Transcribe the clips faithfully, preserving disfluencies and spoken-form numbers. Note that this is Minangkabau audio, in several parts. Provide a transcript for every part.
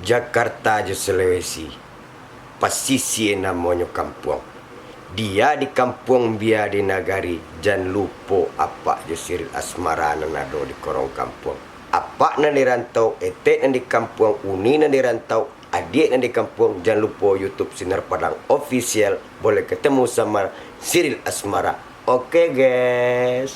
Jakarta jo Sulawesi, pasisia namonyo kampuang. Dia di kampuang, bia di nagari, jan lupo apak jo sirih asmara nan ado di korong kampuang. Apak nan di rantau, etek nan di kampuang, uni nan di rantau, adiak nan di kampuang, jan lupo YouTube Sinar Padang Official, boleh ketemu sama sirih asmara. Oke, guys.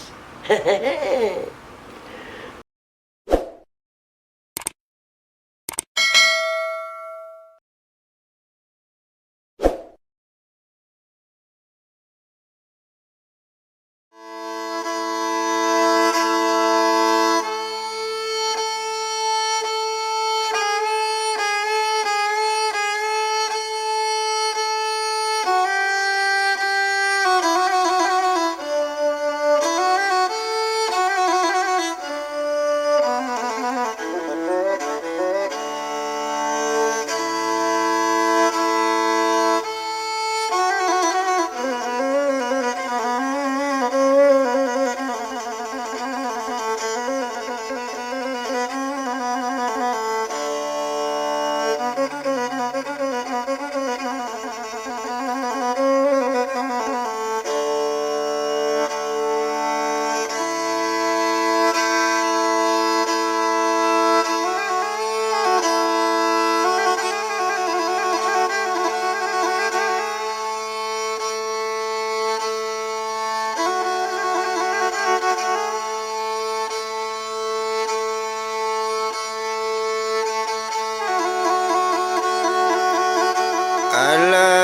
Alah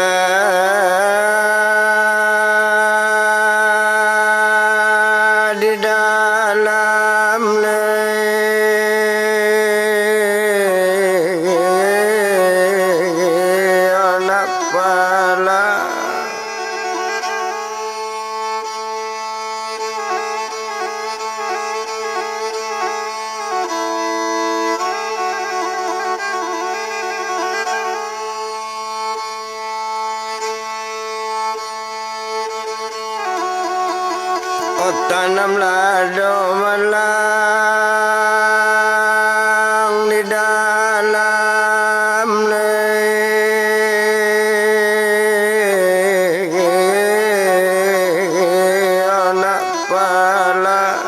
di dalam leh anak pala. Oh, tanamlah doh malang di dalam leh anak pala.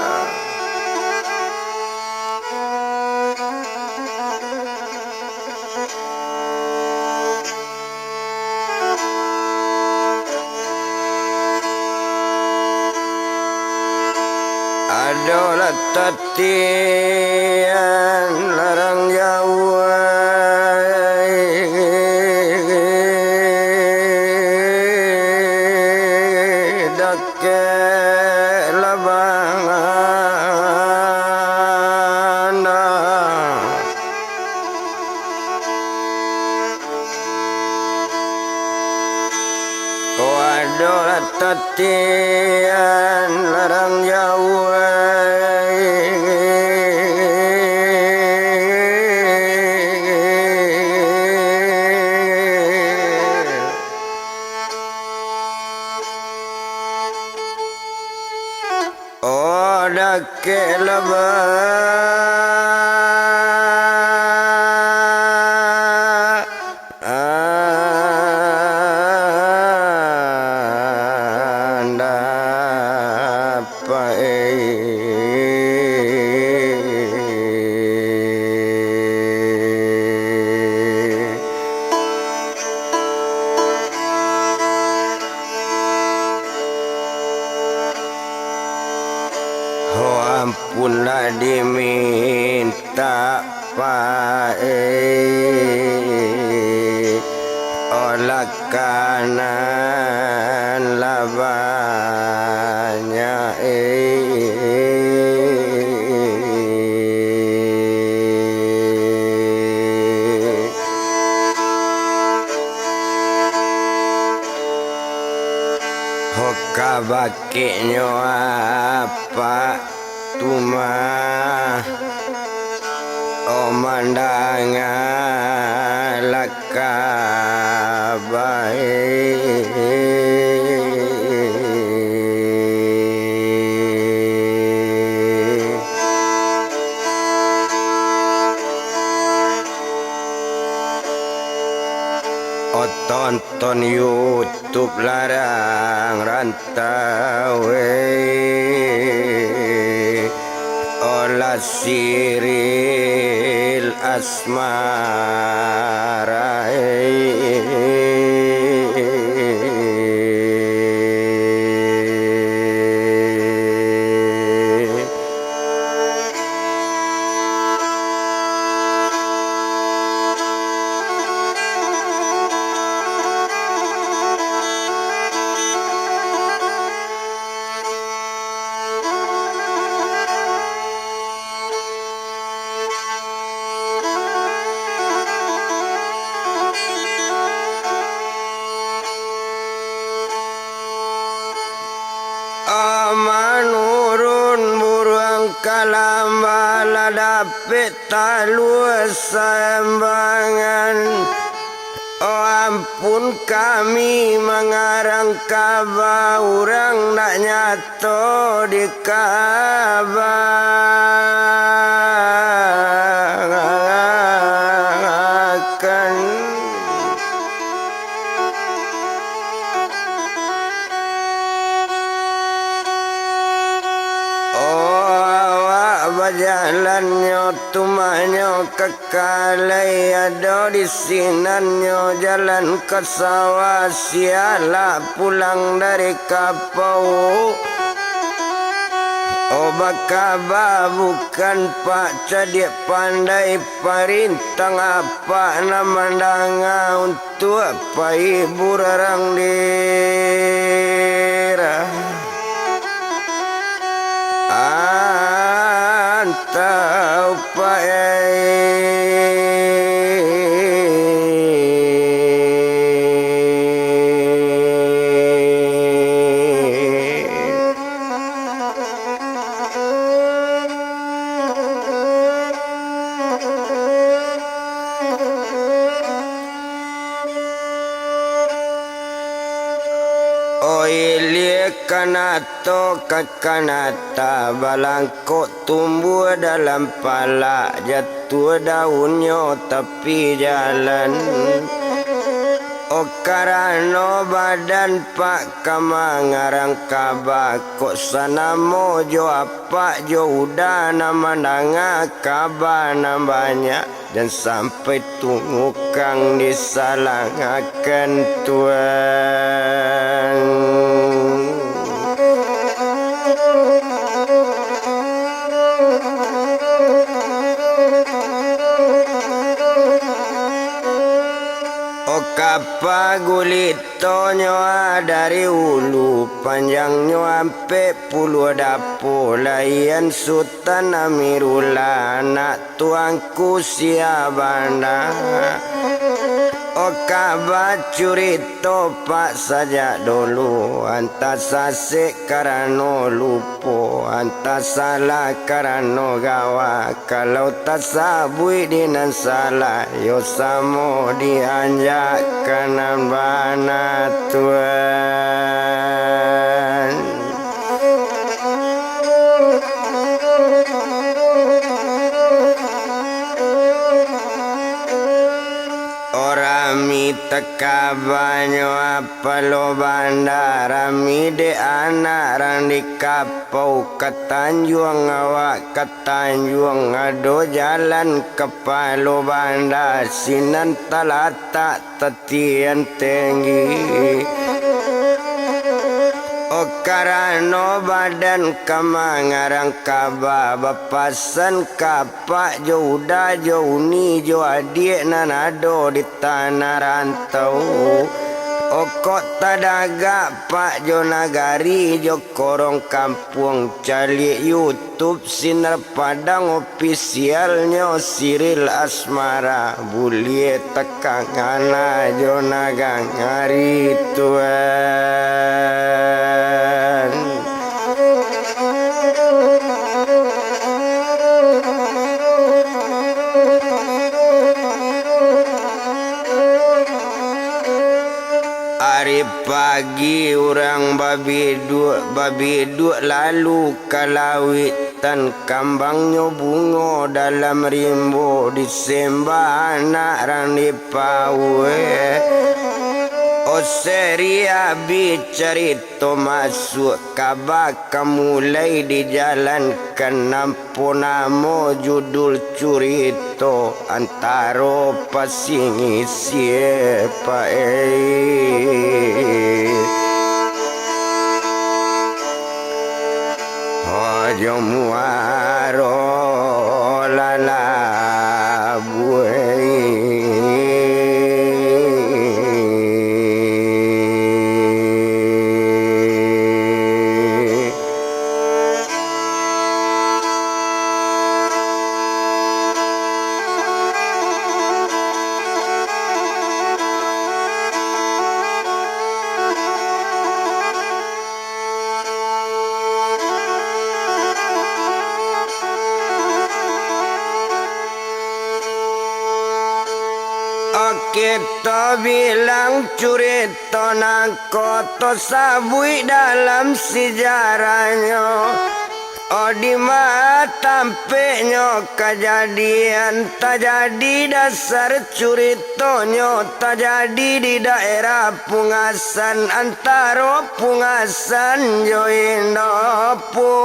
Adolah tatian larang jauah, dakek labangan. Wadoh lah tatian larang jauah. Oh, dakek lah ba-, andak pai. Ho, ampun lah dimintak pai, olah kanan lah banyak. Ho, kabakeknyo apak tu mah, oh, mandanga lah ka bae. YouTube larang rantau, eh, olah Siril Asmara, eh. Manurun buruang kalamba lah dapek talua saambangan. Oh, ampun kami mangarang kaba, urang ndak nyato dikabakan. Oh, awak bajalannyo tumahnyo ka kalai, ado di sinannyo jalan ka sawah, sialah pulang dari kapau. Oh, bakaba bukan pak cadiak pandai, parintah apak nan mandanga untuak paibur urang dira. Antau pae. Oilie kanato ka kanata, balangkok tumbuah dalam palak, jatuah daunnyo tapi jalan. Oh, karano badan pak ka mangarang kaba, kok sanamo jo apak jo uda nan mandanga kaba nan banyak, jan sampai tungukang disalangkan Tuan. Oh, kapa gulitonyo dari ulu, panjangnyo ampek puluah dapo, lahian Sutan Amirullah, anak Tuanku Syah Banda. Oh, kaba curito pak sajak dulu, antah sasek karano lupo, antah salah karano gawa. Kalau tasabuik di nan salah, yo samo dianjak ka nan bana, Tuan. Oh, rami takabanyo apalo banda, rami dek anak rang di kapau ka Tanjuang, awak ka Tanjuang, ado jalan kapalo banda, sinan talatak tatian tenggi. Oh, karano badan ka mangarang kaba, bapasan ka apak jo uda jo uni jo adiak nan ado di tanah rantau. Oh, kok tadagak pak jo nagari jo korong kampuang, caliak YouTube Sinar Padang Officialnyo Siril Asmara, buliah takang anak jo nagari, Tuan. Ari pagi urang babiduak, babiduak lalu ka lauik, tan kambangnyo bungo dalam rimbo, disembah anak rang dipauik. Seri abih carito masuak, kaba ka mulai dijalankan. Apo namo judul curito? Antaro Pasingisiah, Pak, eh. Hajo Muaro Lalabuai. Oke, tabilang curito nan ko tasabuik dalam sijarahnyo. Oh, di ma tampeknyo kajadian tajadi? Dasar curitonyo tajadi di daerah Pungasan, antaro Pungasan jo Indopuro.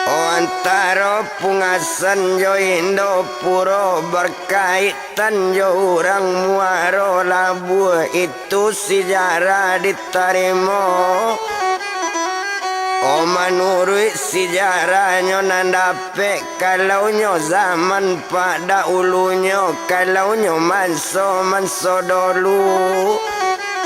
Oh, antaro Pungasan jo Indopuro barkaitan jo urang Muaro Labuah, itu sijarah ditarimo. Oh, manuruik sijarahnyo nan dapek, kalau nyo zaman padahulunyo, kalau nyo manso-manso dolu,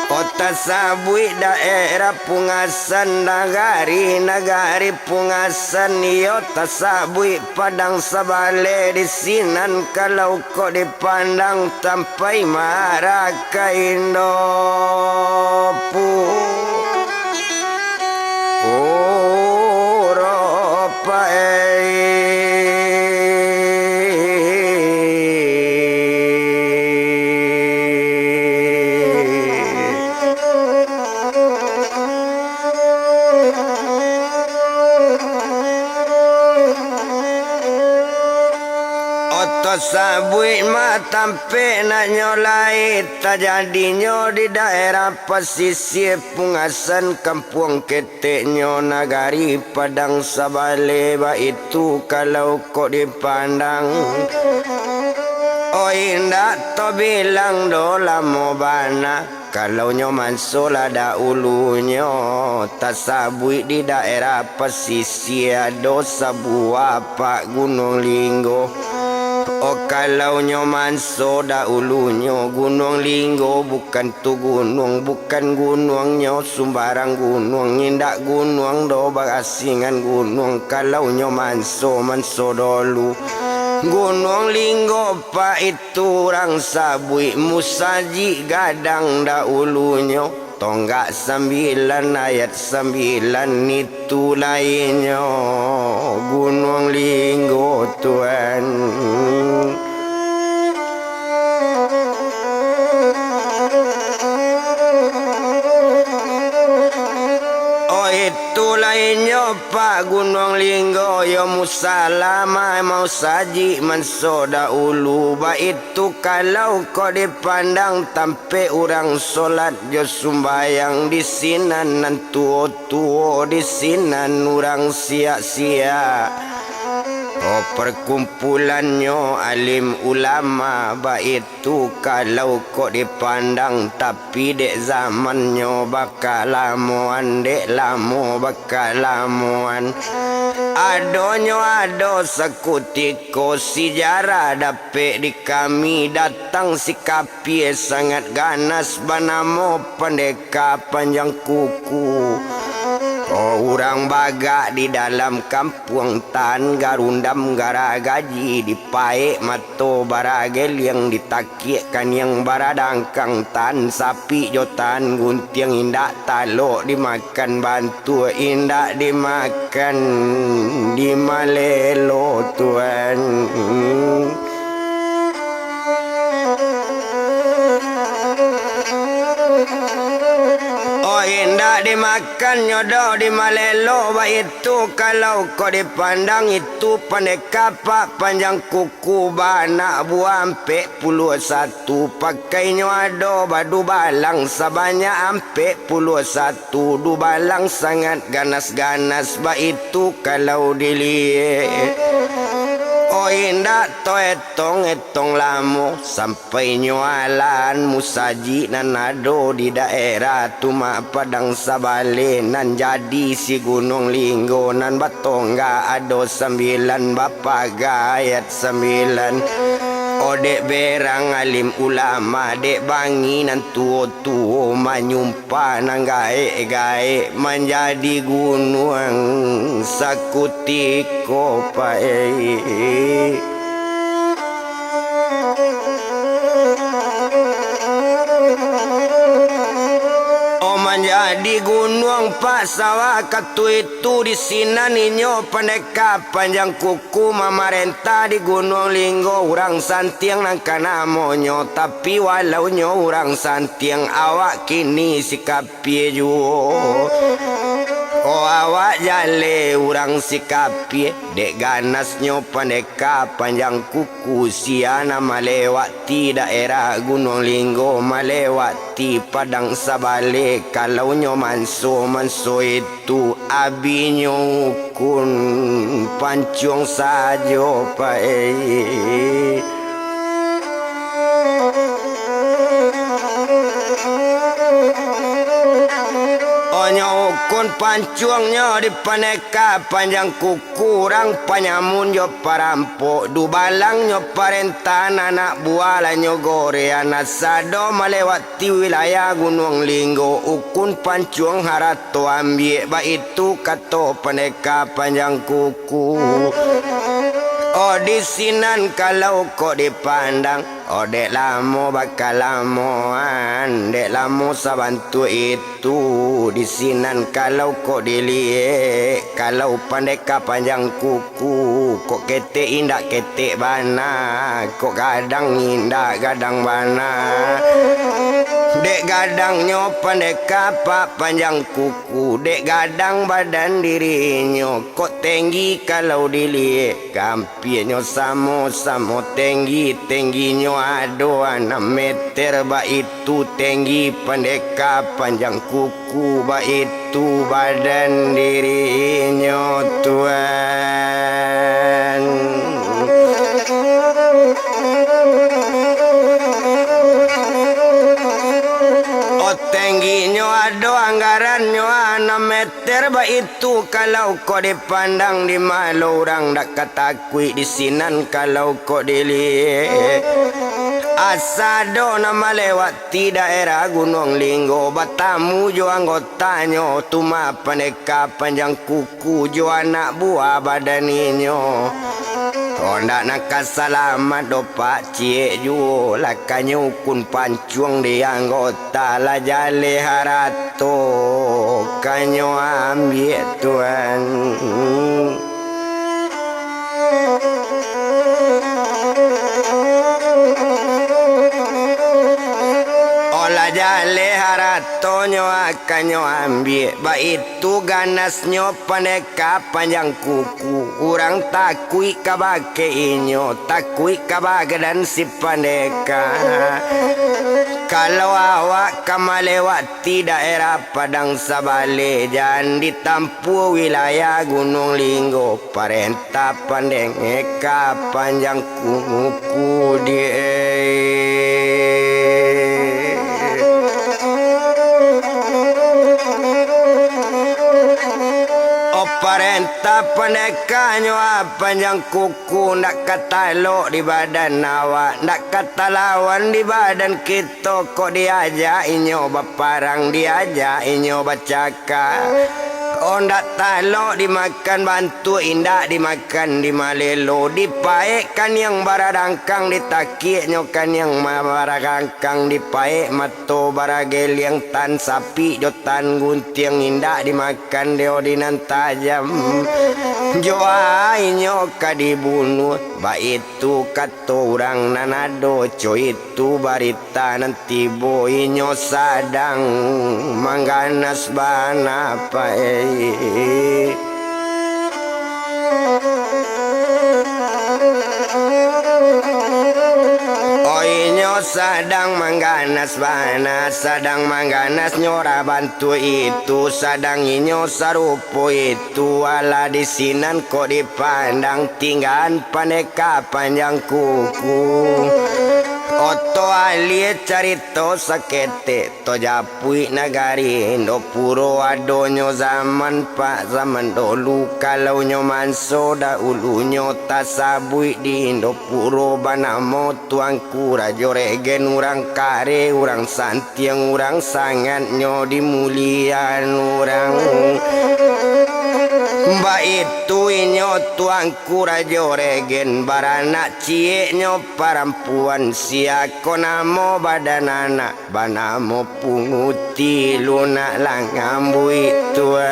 oh, tasabuik daerah Pungasan, nagari-nagari Pungasan, iyo tasabuik Padang Sabaleh. Di sinan kalau kok dipandang, sampai mara ka Indopuro, Pak, eh. Oh, tasabuik ma tampek nan nyo lai, tajadinyo di daerah pasisia Pungasan, kampuang keteknyo nagari Padang Sabaleh. Baitu kalau kok dipandang, oh, indak tabilang doh, lamo bana. Kalau nyo manso lah dahulunyo, tasabuik di daerah pasisia ado sabuah, Pak, Gunuang Linggo. Oh, kalau nyo manso dahulunyo, Gunuang Linggo bukan tu gunuang, bukan gunuangnyo sumbarang gunuang, indak gunuang doh, barasingan gunuang. Kalau nyo manso, manso dolu, Gunuang Linggo, Pak, itu urang sabuik musajik gadang dahulunyo, tonggak sambilan, ayat sambilan, itu lainyo Gunuang Linggo, Tuan. Oh, itu lainyo, Pak, Gunuang Linggo, yo musalamah, musajik manso dahulu. Baitu kalau kok dipandang, tampek urang solat jo sumbayang di sinan, nan tuo-tuo di sinan, urang siak-siak. Oh, parkumpulannyo alim ulama, baitu kalau kok dipandang, tapi dek zamannyo bakalamoan, dek lamo bakalamoan. Adonyo ado sakutiko, sijarah dapek di kami, datang si kapia sangat ganas, banamo Pandeka Panjang Kuku. Oh, urang bagak di dalam kampuang, tahan garundam garagaji, dipaek mato barageliang, ditakiak kaniang baradangkang, tahan sapik jo tahan guntiang, indak talok dimakan bantuak, indak dimakan dimalelo, Tuan. Oh, indak Dimakannyo doh di malelo, baitu kalau kok dipandang itu pandeka Pak Panjang Kuku, baanak buah ampek puluah satu, pakainyo ado badubalang sabanyak ampek puluah satu, dubalang sangat ganas-ganas, baitu kalau diliek. Oh, indak taetong-etong lamo, sam- Painyo alaan musajik nan ado di daerah Tumak Padang Sabaleh, nan jadi si Gunuang Linggo nan batonggak ado sambilan, bapaga ayat sambilan. Odek berang alim ulama, dek bangi nan tuo-tuo, manyumpah nan gaek-gaek, manjadi gunuang sakutiko paik. Oh, manjadi gunuang Pak Sawah Katuitu, di sinan inyo pandeka Panjang Kuku mamarentah di Gunuang Linggo, urang Santiang nan ka namonyo, tapi walau nyo urang Santiang, awak kini sikap Kapie juo. Oh, awak jaleh urang Sikapie, dek ganasnyo pandeka Panjang Kuku, sia nan malewati daerah Gunuang Linggo, malewati Padang Sabaleh, kalau nyo manso-manso itu, abinyo ukun pancuang sajo, pae. Onyo ukun pancuangnyo di pandeka Panjang Kuku, urang panyamun jo parampok, dubalangnyo parentahan anak buah lah nyo gorean, asado malewati wilayah Gunuang Linggo, ukun pancuang harato ambiak, baitu kato pandeka Panjang Kuku. Oh, di sinan kalau kok dipandang, oh, dek lamo bakalamoan, dek lamo sabantuak itu, di sinan kalau kok diliek, kalau pandeka Panjang Kuku, kok ketek indak ketek bana, kok gadang indak gadang bana. Dek gadangnyo pandeka Pak Panjang Kuku, dek gadang badan dirinyo, kok tenggi kalau diliek, kampianyo samo-samo tenggi, tengginyo ado anam meter, baitu tenggi pandeka Panjang Kuku, baitu badan dirinyo, Tuan. Oh, tengginyo ado anggarannyo anam meter, baitu kalau kok dipandang di malo urang dak ka takuik, di sinan kalau kok diliek. Asado nan malewati daerah Gunuang Linggo, batamu jo anggotanyo, Tumak Pandeka Panjang Kuku jo anak buah badan inyo. Kondak nan ka salamat doh, Pak, ciek juo lah kanyo ukun pancuang di anggota, lah jaleh harato kanyo ambiak, Tuan. Oh, lah jaleh haratonyo, kanyo ambiak, baitu ganasnyo Pandeka Panjang Kuku. Urang takuik kabake inyo, takuik ka badan si Pandeka. Kalau awak ka malewati daerah Padang Sabaleh, jan ditampuah wilayah Gunuang Linggo, parentah Pandeka Panjang Kuku di. Oh, parentah pandekanyo Panjang Kuku, ndak ka talok di badan awak, ndak ka talawan di badan kito, kok diajak inyo baparang, diajak inyo bacakak. Ondak talok dimakan bantuak, indak dimakan dimalelo. Dipaek kaniang baradangkang, ditakiaknyo kaniang ma-, baradangkang, dipaek mato barageliang, tan sapik jo tan guntiang, indak dimakan dek nan tajam. Jo a inyo ka dibunuah, baitu kato urang nan ado, co itu barita nan tibo, inyo sadang mangganas bana paek. Oh, inyo sadang mangganas bana, sadang mangganas nyo raban tu itu, sadang inyo sarupo itu, alah di sinan kok dipandang, tinggaan pandeka panjang kuku. Oto alie carito saketek, to japuik nagari, Indopuro adonyo zaman pak zaman dolu, kalau nyo manso dahulunyo tasabuik di Indopuro banamo Tuanku Rajo Regen, urang kare, urang santiang, urang sangat nyo dimuliaan urang. Baitu inyo Tuanku Rajo Regen, baranak cieknyo parampuan, sia ko namo badan anak, banamo Punguti Lunak Lambuik, Tuan.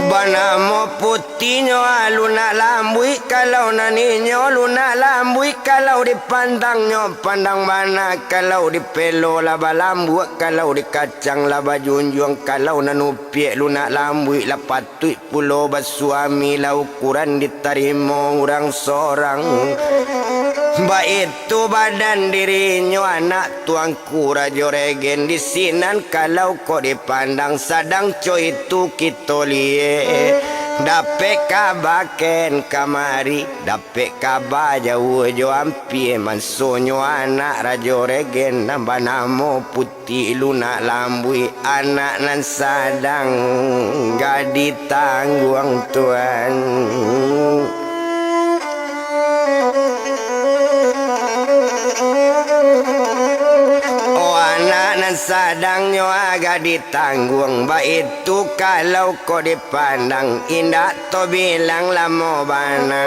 Banamo putinyo, ah, lunak lambuik, kalau nan inyo lunak lambuik, kalau dipandangnyo pandang bana, kalau dipelo lah balambuak, kalau dikacang lah bajunjuang, kalau nan upiak lunak lambuik lah patuik pulo basuami, lah ukuran ditarimo urang sorang. Baitu badan dirinyo anak Tuanku Rajo Regen, di sinan kalau kok dipandang, sadang co itu kito liek, dapek kaba ken kamari, dapek kaba jauah jo ampia, mansonyo anak Rajo Regen nan banamo Puti Lunak Lambuik, anak nan sadang gadih tangguang, Tuan. Oh, anak nan sadang nyo gadih tangguang, baitu kalau kok dipandang, indak tobilang lamo bana.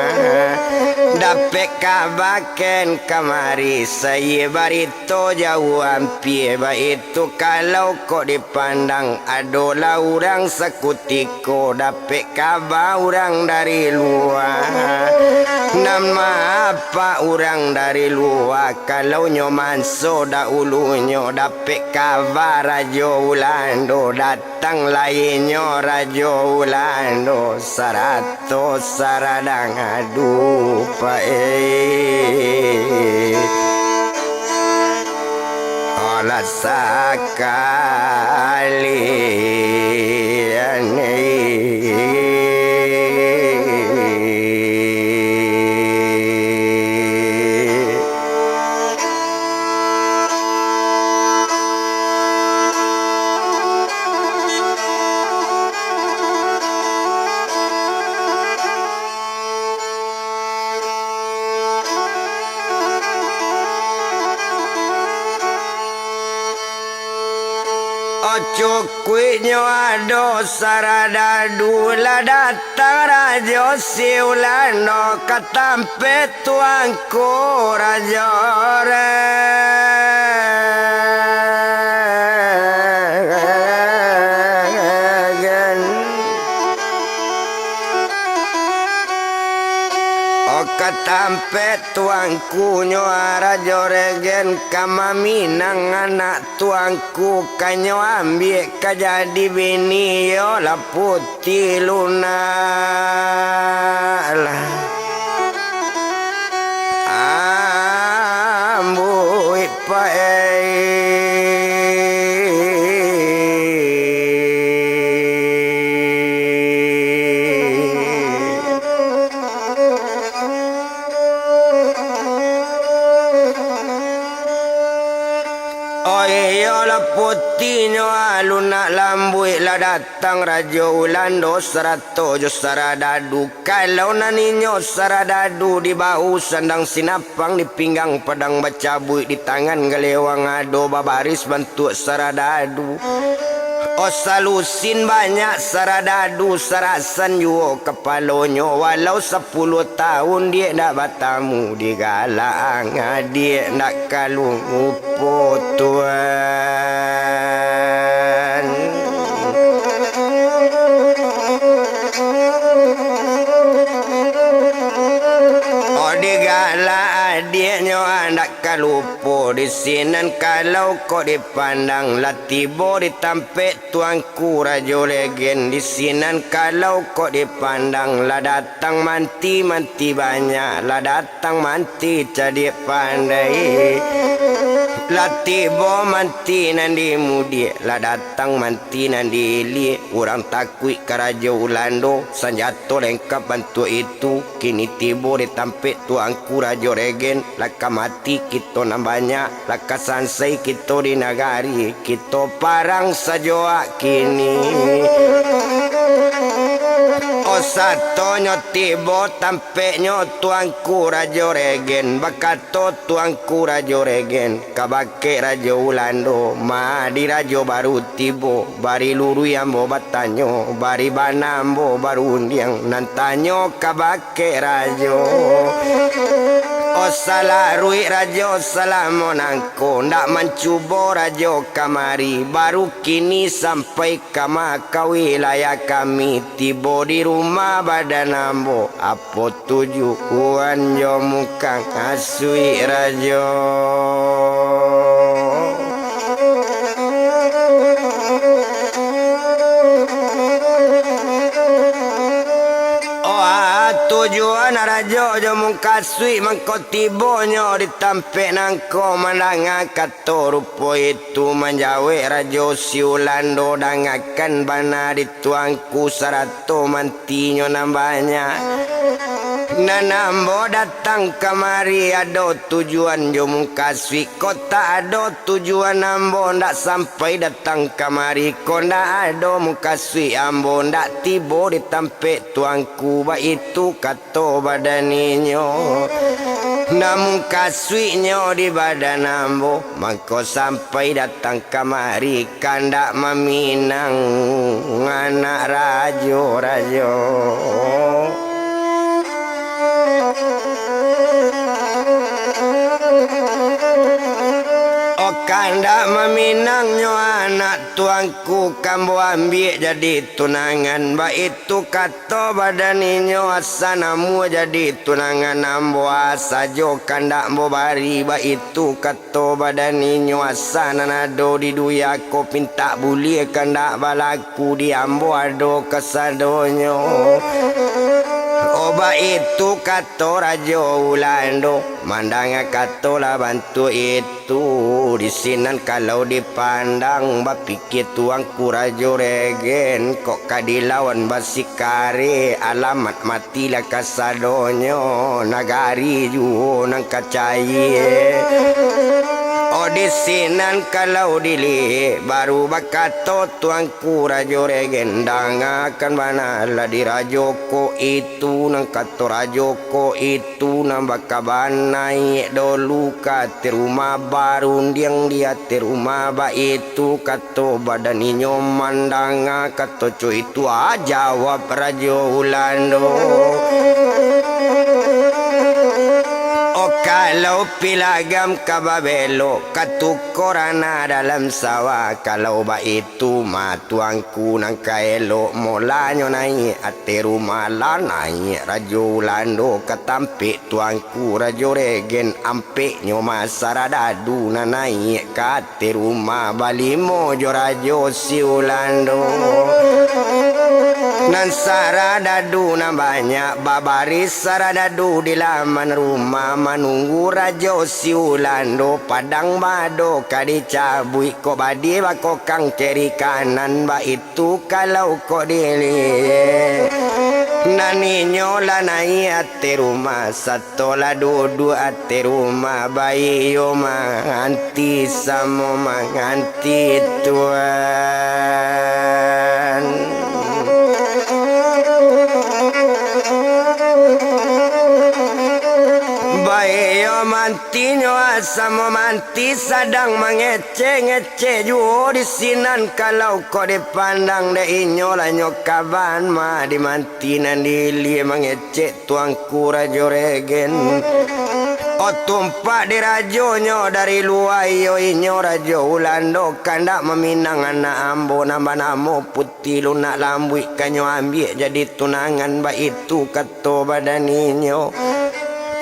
Dapek kaba ken kamari, saiya barito jauah ampia, baitu kalau kok dipandang, adolah urang sakutiko, dapek kaba urang dari lua. Nan maapak urang dari lua, kalau nyo manso dahulunyo, dapek kaba Rajo Ulando, datang lai nyo Rajo Ulando, sarato saradang adu paek. Alah sakali. Cukuiknyo ado saradadu, lah datang Rajo Siulando ka tampek Tuanku Rajo Regen. Oh, ka tampek Tuanku nyo Rajo Regen ka maminang anak Tuanku, ka nyo ambiak ka jadi bini, iyolah Puti Lunak Lambuik paek. Oh, iyolah Puti nyo, ah, Lunak Lambuik Datang Rajo Ulando sarato jo saradadu. Kalau nan inyo saradadu di bahu, sandang sinapang di pinggang, padang bacabuik di tangan, galewang ado babaris bantuak saradadu. Osalusin banyak saradadu, sarasan juo kapalonyo. Walau sapuluah tahun diak ndak batamu, digalak ang adiak ndak kalu- po tuan. Oh, digalak adiaknyo, ah, ndak ka lupo di sinan. Kalau kok dipandang lah tibo di tampek tuanku Rajo Regen di sinan. Kalau kok dipandang lah datang manti, manti banyak, lah datang manti cadiak pandai. Lah tibo manti nan di mudiak, lah datang manti nan di ilia. Urang takuik ka Rajo Ulando, sanjato lengkap bantuak itu. Kini tibo di tampek tuanku Rajo Regen, lah ka mati kito nan banyak, lah ka sansai kito di nagari. Kito parang sajo wak kini. Oh, satonyo tibo tampeknyo tuanku Rajo Regen, bakato tuanku Rajo Regen, kabake Rajo Ulando, ma di Rajo baru tibo, bari luruih ambo batanyo, bari bana ambo barundiang, nan tanyo kabake Kek Rajo. Oh, salah ruik Rajo, salamo nangko, ndak mancubo Rajo kamari, baru kini sampai kama ka wilayah kami, tibo di rumah badan ambo, apo tujuan jo mukasuik Rajo? Oh, ah, tujuan Rajo jo mukasuik mangko tibonyo di tampek nangko mandanga kato rupo itu, manjawek Rajo si Ulando, dangakan bana di tuanku sarato mantinyo nan banyak. Nan ambo datang kamari ado tujuan jo mukasuik, kok tak ado tujuan ambo ndak sampai datang kamari, kok ndak ado mukasuik ambo ndak tibo di tampek tuanku, baitu kato badan inyo. Nan mukasuiknyo di badan ambo, mangko sampai datang kamari, kandak maminang anak rajo, rajo. Oh, kandak maminangnyo anak tuanku, ka ambo ambiak jadi tunangan, baitu kato badan inyo, asa namuah jadi tunangan ambo, a sajo kandak ambo bari, baitu kato badan inyo, asa nan ado di dunia ko pintak buliah, kandak balaku di ambo ado kasadonyo. Oh, baitu kato Rajo Ulando, mandanga kato lah bantuak itu, di sinan kalau dipandang, bapikia tuanku Rajo Regen, kok ka dilawan basikareh, alamat mati lah kasadonyo, nagari juo nan ka cayie. Oh, di sinan kalau diliek, baru bakato tuanku Rajo Regen, dangakan bana lah di rajo ko itu, nan kato rajo ko itu, nan bakabana naiak dolu ka ateh rumah, barundiang di ateh rumah, baitu kato badan inyo, mandanga kato co itu, a jawab Rajo Ulando. Oh, kalau pilagam ka babelok, ka tukok ranah dalam sawah, kalau baitu mah tuanku nan ka elok, molanyo naiak ateh rumah, lah naiak Rajo Ulando ka tampek tuanku Rajo Regen, ampeknyo mah saradadu nan naiak ka ateh rumah, balimo jo Rajo si Ulando. Nan saradadu nan banyak, babaris saradadu di laman rumah, manunggu Rajo si Ulando, padang bado ka dicabuik, kok badia bakokang kiri kanan, baitu kalau kok diliek. Nan inyo lah naiak ateh rumah, sato lah duduak ateh rumah, baiyo manganti samo manganti tuan. Inyo asa mamanti sadang mangecek-ngecek juo di sinan, kalau kok dipandang dek inyo lah nyo kaban ma di manti nan di ilia mangecek Tuanku Rajo Regen. O tumpak dirajonyo dari lua, iyo inyo Rajo Ulando kandak maminang anak ambo nan banamo Puti Lunak Lambuik ka nyo ambiak jadi tunangan, baitu kato badan inyo.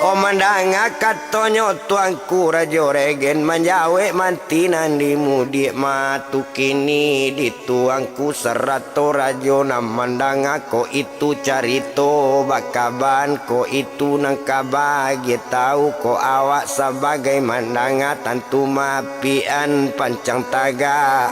O mandanga katonyo Tuanku Rajo Regen, manjawek manti nan di mudiak matu kini di Tuanku sarato rajo nan mandanga ko itu carito, bakaban ko itu nan ka bagiah tau ko awak sabagai mandanga tantu maapian pancang tagak.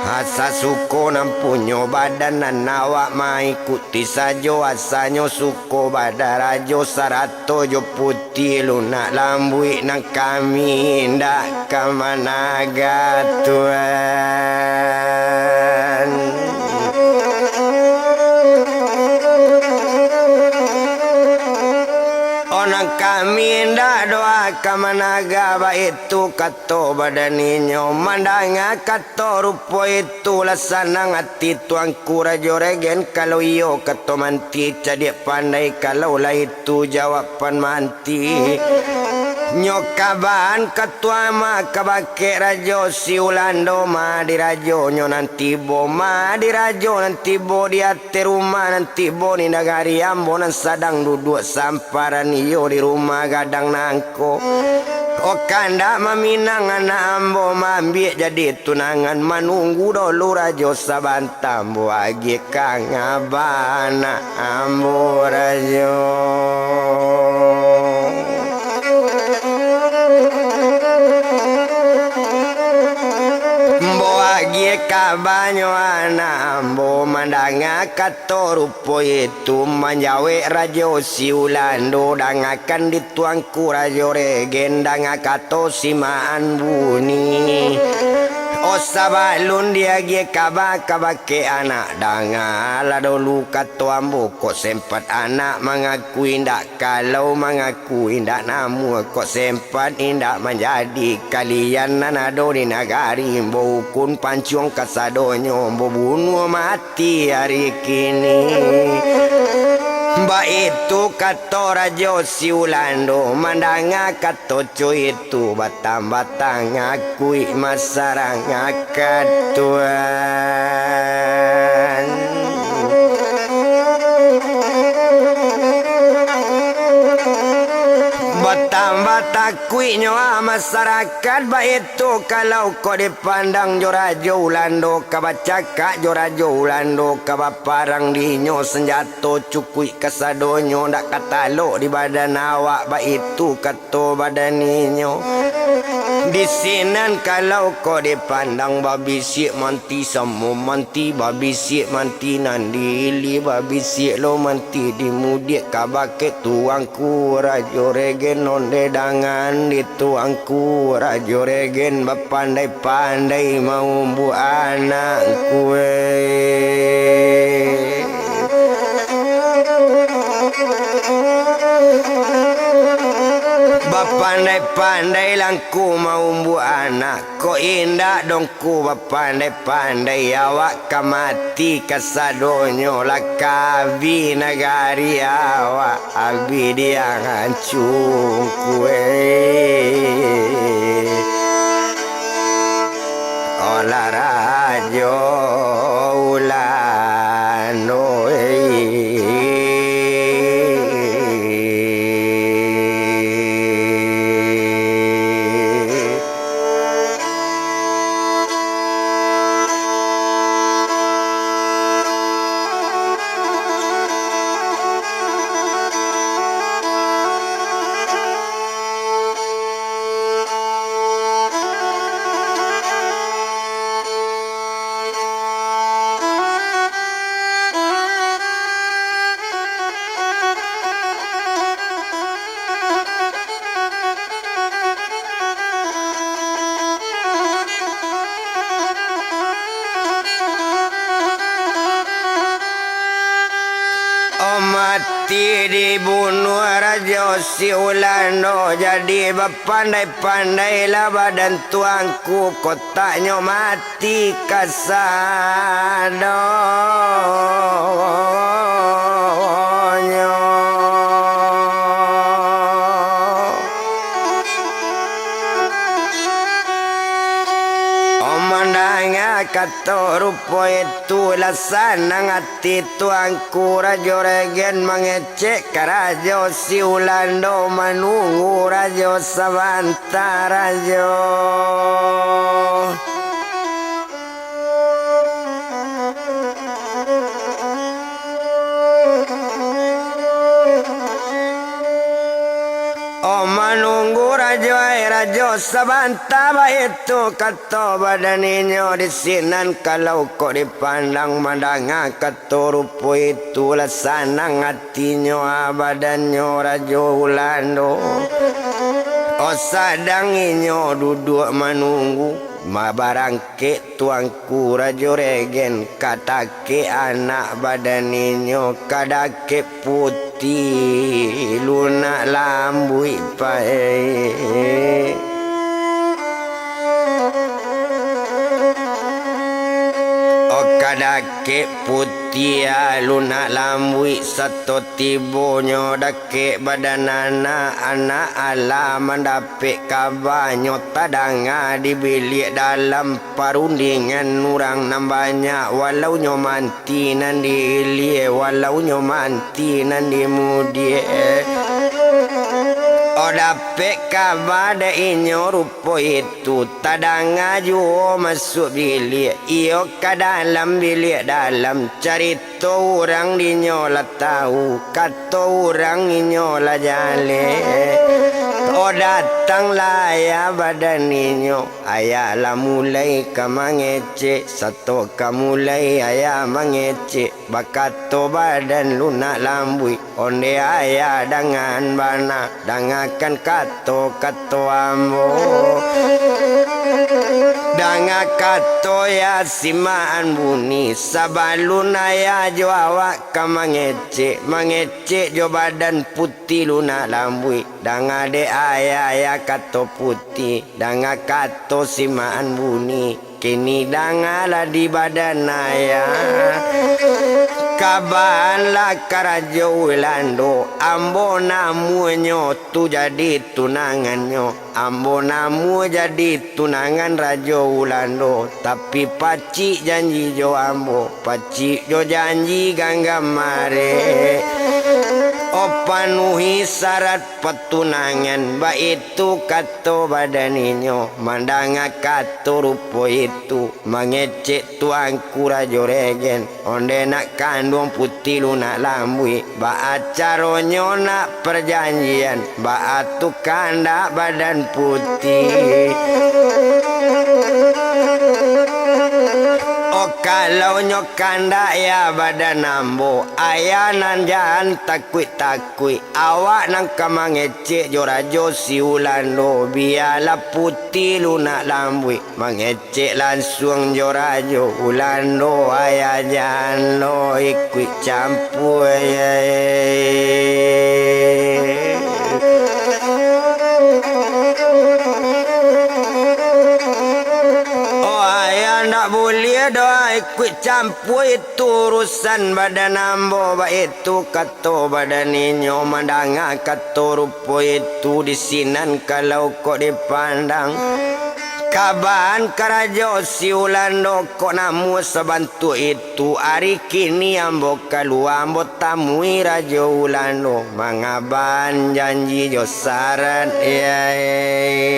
Asa suko nan punyo badan nan awak maikuti sajo, asanyo suko badarajo sarato jo Puti Lunak Lambuik nan kami indak ka managa, Tuan. O nan kami indak doh ka managa, baitu kato badan inyo. Mandanga kato rupo itu lah sanang ati Tuanku Rajo Regen, kalau iyo kato manti cadiak pandai, kalau lah itu jawaban manti. Nyo kaban kato ma ka bakeh Rajo si Ulando, ma di rajonyo nan tibo, ma di rajo nan tibo di ateh rumah nan tibo di nagari ambo nan sadang duduak samparan iyo di rumah gadang nangko. O kandak maminang anak ambo maambiak jadi tunangan, manunggu dulu rajo saban- Tambo agiah ka ngaba anak ambo rajo. Ambo agiah kabanyo anak ambo mandanga kato rupo itu, manjawek Rajo si Ulando, dangakan di Tuanku Rajo Regen, danga kato si Maan Buni. O sabalun diagiah kaba ka bakeh anak, dangalah dulu kato ambo, kok sempat anak mangakui indak, kalau mangakui indak namuah, kok sempat indak manjadi, kalian nan ado di nagari ambo ukun pancuang kasadonyo, ambo bunuah mati. Ti ari kini. Baitu kato Rajo si Ulando, mandanga kato co itu, batambah tangakuik masarangakatuan. Batambah takuiknyo ah masarakaik, baitu kalau kok di pandang jo Rajo Ulando, ka bacakak jo Rajo Ulando, ka baparang di inyo, sanjato cukuik kasadonyo, ndak ka talok di badan awak, baitu kato badan inyo. Di sinan kalau kok dipandang, babisiak manti samo manti, babisiak manti nan di ilia, babisiak lo manti di mudiak, ka bakeh Tuanku Rajo Regen, ondeh dangan di Tuanku Rajo Regen, bapandai-pandai maumbuak anak, kueh. Bapandai-pandai langku maumbuak anak, kok indak dongku bapandai-pandai, awak ka mati kasadonyo, lah ka abih nagari awak, abih diang ancung kueh. Olah Rajo Ulando, eh. Ti dibunuah Rajo Siulando, jadi bapandai-pandailah badan tuanku, kotaknyo mati kasadonyo. Om mandanga kato rupo itu, lah sanang ati tuanku Rajo Regen mangecek ka Rajo Siulando, manunggu Rajo sabanta, Rajo. Oh, manunggu Rajo, ai Rajo, sabanta baitu kato badan inyo. Di sinan kalau kok dipandang, mandanga kato rupo itu, lah sanang atinyo, ah, badannyo Rajo Ulando. Oh, sadang inyo duduak manunggu, mabarang kek tuanku Rajo Regen, ka dakek anak badan inyo, ka dakek Puti Lunak Lambuik pai. Oh, ka dakek Puti Lunak Lambuik sato tibonyo dakek badan anak, anak alah mandapek kabanyo, tadanga di biliak dalam parundingan urang nan banyak, walau nyo manti nan di ilia, walau nyo manti nan di mudiak. Oh, dapek kaba dek inyo rupo itu, tadanga juo masuak biliak, iyo ka dalam biliak dalam, carito urang dinyo lah tahu, kato urang inyo lah jaleh. Oh, datanglah ayah badan inyo, ayah lah mulai ka mangecek, sato ka mulai ayah mangecek, bakato badan Lunak Lambuik, onde ayah dangan bana, dangakan kato-kato ambo. Danga kato, yah, simakan bunyi, sabalun ayah jo awak ka mangecek, mangecek jo badan Puti Lunak Lambuik. Danga dek ayah, yah, kato Puti, danga kato simakan bunyi. Kini dangalah di badan ayah, kabaanlah ka Rajo Ulando, ambo namuanyo tu jadi tunangannyo. Ambo namuah jadi tunangan Rajo Ulando, tapi pacik janji jo ambo, pacik jo janji ganggam arek. Oh, panuhi syarat patunangan, baitu kato badan inyo. Mandanga kato rupo itu, mangecek tuanku Rajo Regen, onde nak kanduang Puti Lunak Lambuik, baa caronyo nak parjanjian, baa tu kandak badan Puti. Oh, kalau nyo kandak, yah, badan ambo, ayah nan jan takuik-takuik. Awak nan ka mangecek jo Rajo Siulando, bialah Puti Lunak Lambuik mangecek lansuang jo Rajo Ulando, ayah jan lo ikuik campua, ayah. Oh, ayah, ndak buliah doh ikuik campua itu urusan badan ambo, baitu kato badan inyo. Mandanga kato rupo itu, di sinan kalau kok dipandang, kabaan ka Rajo Siulando kok namuah sabantuak itu. Ari kini ambo kalua, ambo tamui Rajo Ulando, mangabaan janji jo syarat, yai.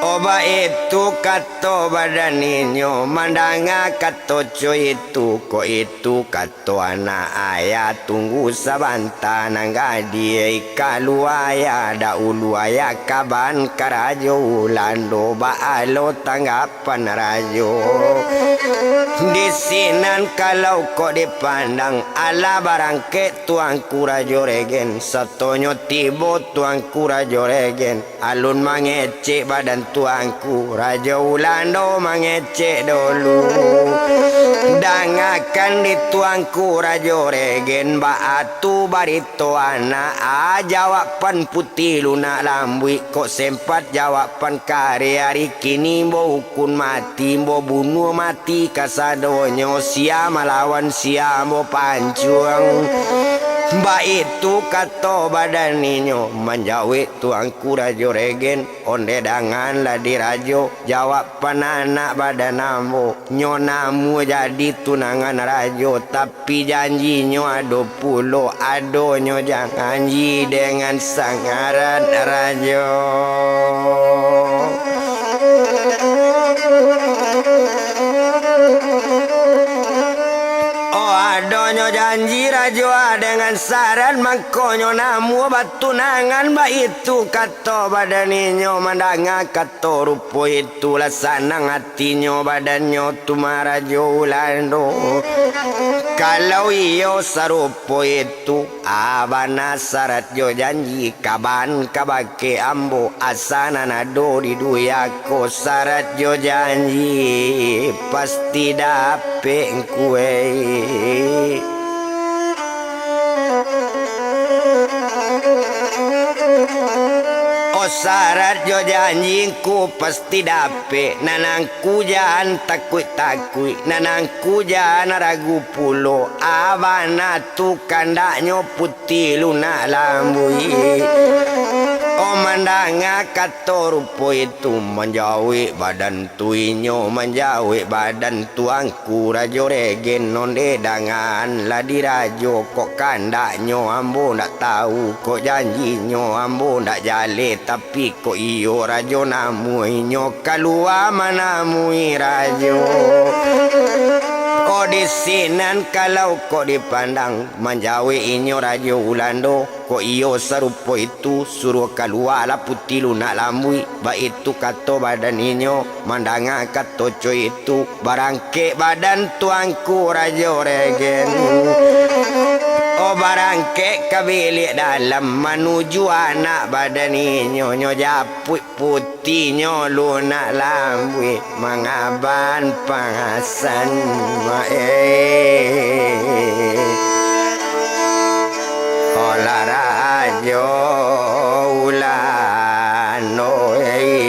Oh, baitu kato badan inyo, mandanga kato co itu, kok itu kato anak ayah, tunggu sabanta nan gadih, kalua ayah dahulu, ayah kabaan ka Rajo Ulando, baa lo tanggapan Rajo. Di sinan kalau kok dipandang, alah barangkek tuanku Rajo Regen, satonyo tibo tuanku Rajo Regen, alun mangecek badan tuan Tuanku Rajo Ulando mangecek dulu. Dangakan di Tuanku Rajo Regen, baa tu barito anak, a, jawaban Puti Lunak Lambuik, kok sempat jawaban kare ari kini, ambo ukun mati, ambo bunuah mati kasadonyo, sia malawan sia ambo pancuang. Baitu kato badan inyo, manjawek Tuanku Rajo Regen, ondeh danganlah dirajo, jawaban anak badan ambo, nyo namuah jadi tunangan rajo, tapi janjinyo ado pulo, adonyo janji dengan sangaran rajo. Oh, adonyo janji rajo dengan saran, mangkonyo namuah batunangan, baitu kato badan inyo mandanga kato rupo itu, lah sanang atinyo badannyo tu mah Rajo Ulando. Kalau iyo sarupo itu, a, bana sarat jo janji, kaban ka bakeh ambo, asa nan ado di dunia ko, sarat jo janji pasti dapek ngku, eh. Oh, sarat jo janji ngku pasti dapek, nan angku jan takuik-takuik, nan angku jan ragu pulo, a, bana tu kandaknyo Puti Lunak Lambuik. Oh, mandanga kato rupo itu, manjawek badan tu inyo, manjawek badan Tuanku Rajo Regen, ondeh dangan lah dirajo, kok kandaknyo ambo ndak tahu, kok janjinyo ambo ndak jaleh, tapi kok iyo rajo namuah inyo kalua manamui rajo. Oh, di sinan kalau kok dipandang, manjawek inyo Rajo Ulando, kok iyo sarupo itu, suruah kalualah Puti Lunak Lambuik, baitu kato badan inyo, mandanga kato co itu, barangkek badan Tuanku Rajo Regen. Oh, barangkek ka biliak dalam, manuju anak badan inyo, nyo japuik Putinyo Lunak Lambuik mangaban pasan, eh. Olah Rajo Ulando, eh.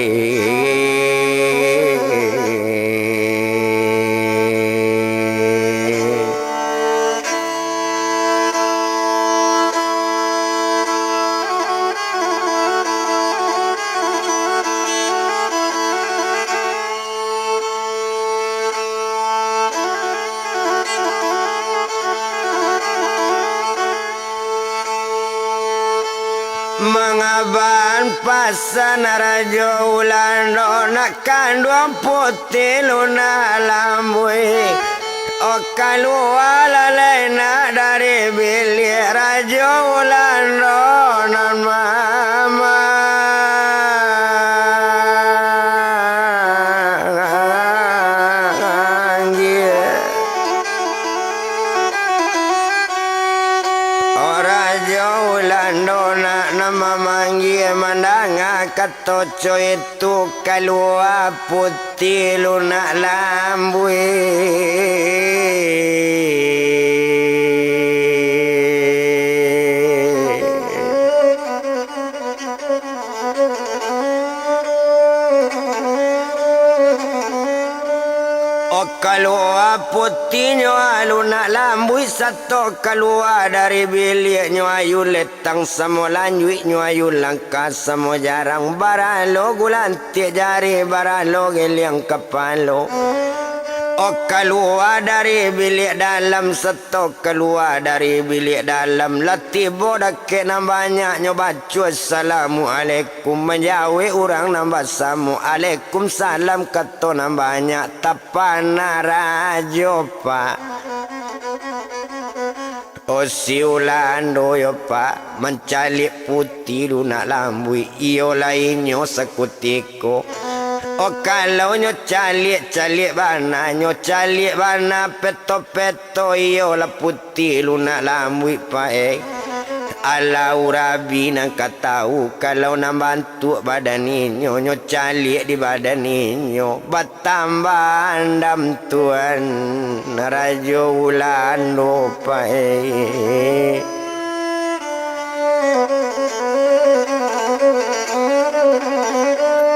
Mangaban pasan Rajo Ulando, nak kanduang Puti Lunak Lambuik. Oh, kalualah lai nak dari biliak, Rajo Ulando nan mamanggia. Oh, Rajo Ulando nak nan mamanggia, mandanga kato co itu, kalua Puti Lunak Lambuik. Oh, kalua Putinyo Lunak Lambuik, sato kalua dari biliaknyo, ayu letang samo lanjuiknyo, ayu langkah samo jarang, baralo gulantiak jari, baralo giliang kapalo. Oh, kalua dari biliak dalam, sato kalua dari biliak dalam, lah tibo dakek nan banyak, nyo baco assalamualaikum, manjawek urang nan basamo, alaikum salam, kato nan banyak, tapana rajo, Pak. Oh, si Ulando yo, Pak, mancaliak Puti Lunak Lambuik, iyo lai nyo sakutiko. Oh, kalau nyo caliak, caliak bana, nyo caliak bana, peto-peto, iyolah Puti Lunak Lambuik, Pak, eh. Alau Rabi nan ka tahu, kalau nan bantuak badan inyo, nyo caliak di badan inyo, batambah andam Tuan Rajo Ulando pai.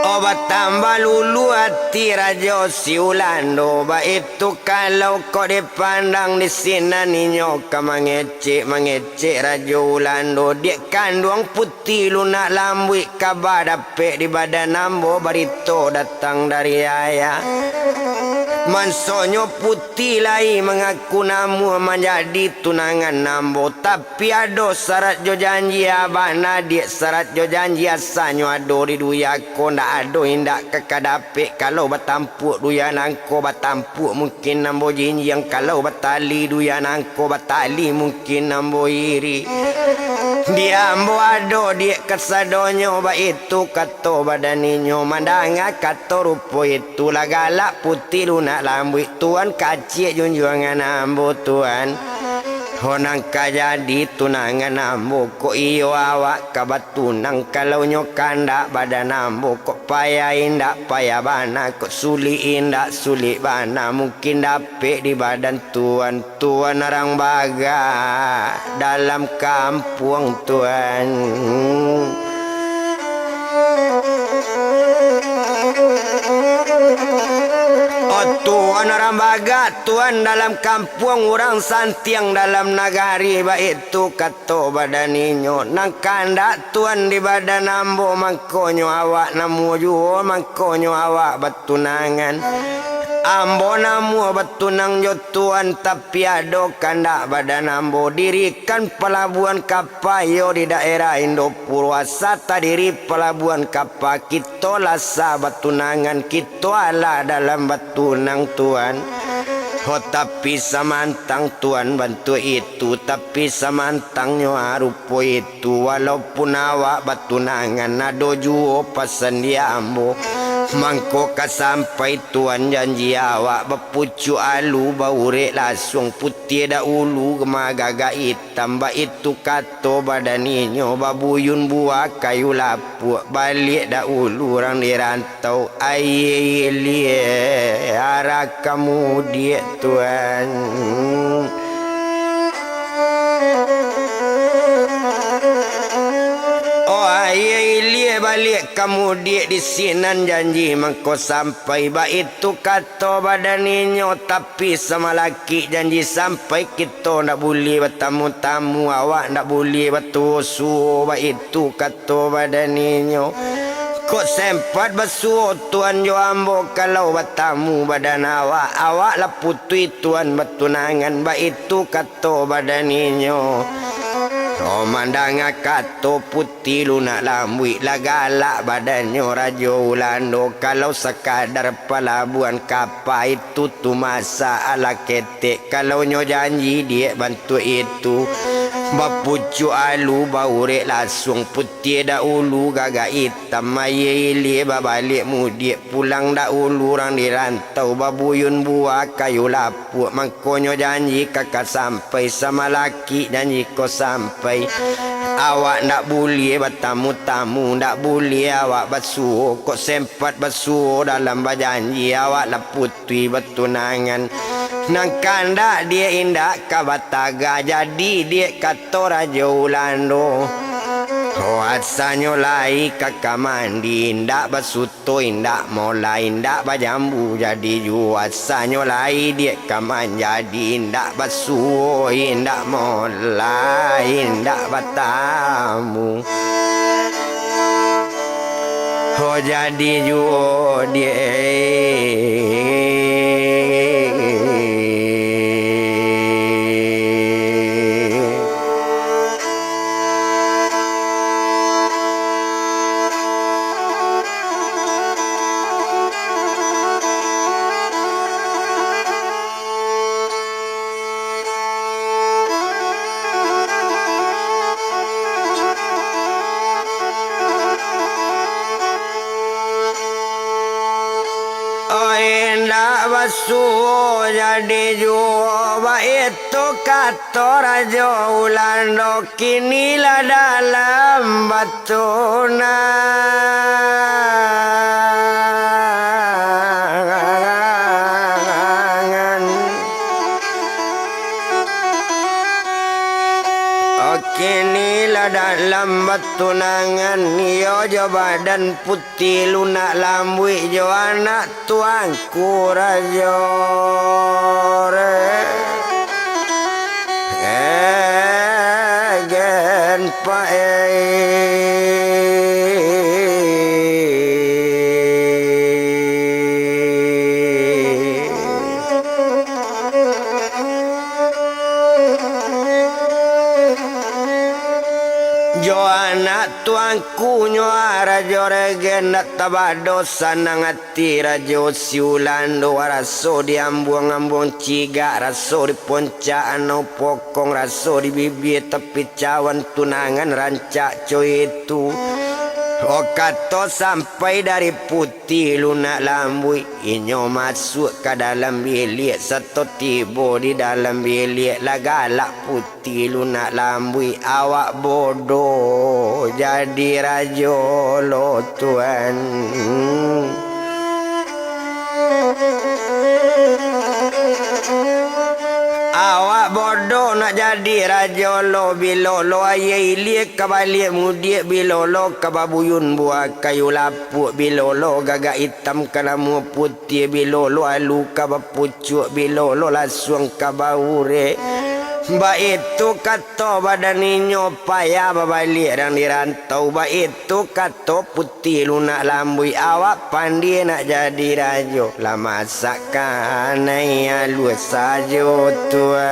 Oh, batambah lulu ati Rajo si Ulando, baitu kalau kok dipandang di sinan inyo ka mangecek-mangecek. Cek Rajo Ulando, diak kanduang puti lunak lambuik, kaba dapek di badan ambo, barito datang dari ayah. Mansonyo puti lai mangaku namuah manjadi tunangan ambo, tapi ado sarat jo janji abah nadiak, sarat jo janji asanyo ado di duya ko, ndak ado indak ka kadapek kalau batampuak duya nangko batampuak. Mungkin ambo jinjiang kalau batali duya nangko batali, mungkin ambo iri. Di ambo ado diak kasadonyo, baitu kato badan inyo. Mandanga kato rupo itu, lah galak puti lunak lambuik, Tuan kaciak junjuangan ambo, Tuan. Ho nan ka jadi tunangan ambo, kok iyo awak ka batunang, kalau nyo kandak badan ambo, kok payah indak payah bana, kok sulik indak sulik bana, mungkin dapek di badan Tuan, Tuan Rang Bagak dalam kampuang Tuan. Oh, Tuan Rang Bagak, Tuan dalam kampuang, urang santiang dalam nagari, baitu kato badan inyo. Nan kandak Tuan di badan ambo, mangkonyo awak namuah juo, mangkonyo awak batunangan. Ambo namuah batunang jo Tuan, tapi ado kandak badan ambo, dirikan palabuhan kapa iyo di daerah Indopuro, asa tadiri palabuhan kapa, kito lah sah batunangan, kito alah dalam batunang Tuan. Ho, tapi samantang Tuan bantuak itu, tapi samantangnyo rupo itu, walaupun awak batunangan, ado juo pasan di ambo. Mangko ka sampai Tuan janji awak, bapucuak alu, baurek lasuang, putiah dahulu, magagak itam, baitu kato badan inyo, babuyun buah kayu lapuak, baliak dahulu urang di rantau, aia ilia arah ka mudiak Tuan. Oh, aia ilia baliak ka mudiak di sinan janji mangko sampai, baitu kato badan inyo, tapi samalakik janji sampai, kito ndak buliah batamu-tamu, awak ndak buliah batuo suo, baitu kato badan inyo. Kok sempat basuo Tuan jo ambo, kalau batamu badan awak, awak lah putuih Tuan batunangan, baitu kato badan inyo. Oh, mandanga kato puti lunak lambuik, lah galak badannyo Rajo Ulando, kalau sakadar palabuhan kapa itu tu masalah ketek, kalau nyo janji diak bantuak itu, bapucuak alu, baurek lasuang, putiah dahulu gagak itam, aia ilia babaliak mudiak, pulang dahulu urang di rantau, babuyun buah kayu lapuak, mangkonyo janji ka, ka sampai, samalakik janji ko sampai. Awak ndak buliah batamu-tamu, ndak buliah awak basuo, kok sempat basuo dalam bajanji, awak lah putuih batunangan. Nan kandak diak indak ka batagah, jadi diak kato Rajo Ulando. Oh, asanyo lai ka kamandi, indak basuto, indak molai, indak bajambu, jadi juo asanyo lai diak ka manjadi, indak basuo, indak molai, indak batamu. Ho, jadi juo diak. Oh, indak Suo jadi juo, baitu kato Rajo Ulando, kini lah dalam batunangan. Oh, kini lah dalam batunangan, iyo jo badan putih lunak lambuik jo anak Tuanku Rajo Regen Pae. Jo anak Tuanku nyo Rajo Regen, ndak tabado sanang ati Rajo si Ulando, raso di ambuang-ambuang cigak, raso di poncak anau pokong, raso di bibia tapi cawan tunangan rancak co itu. Oh, kato sampai dari putih lunak lambuik, inyo masuak ka dalam biliak, sato tibo di dalam biliak, lah galak putih lunak lambuik, awak bodoh jadi rajo lo, Tuan. Awak bodoh nak jadi rajo lo, bilo lo aia ilia ka baliak mudiak, bilo lo ka babuyun buah kayu lapuak, bilo lo gagak itam ka namuah putiah, bilo lo alu ka bapucuak, bilo lo lasuang ka baurek. Baitu kato badan inyo, payah babaliak dang di rantau, baitu kato putih lunak lambuik, awak pandai nak jadi rajo, lah masak kanai aluah sajo, Tuan.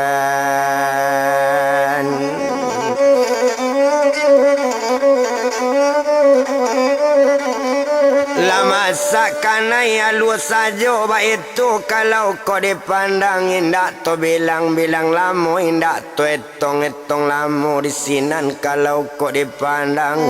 Lah masak kanai aluah sajo, baitu kalau kok dipandang, indak tabilang-bilang lamo, indak ta tong-etong lamo di sinan kalau kok dipandang.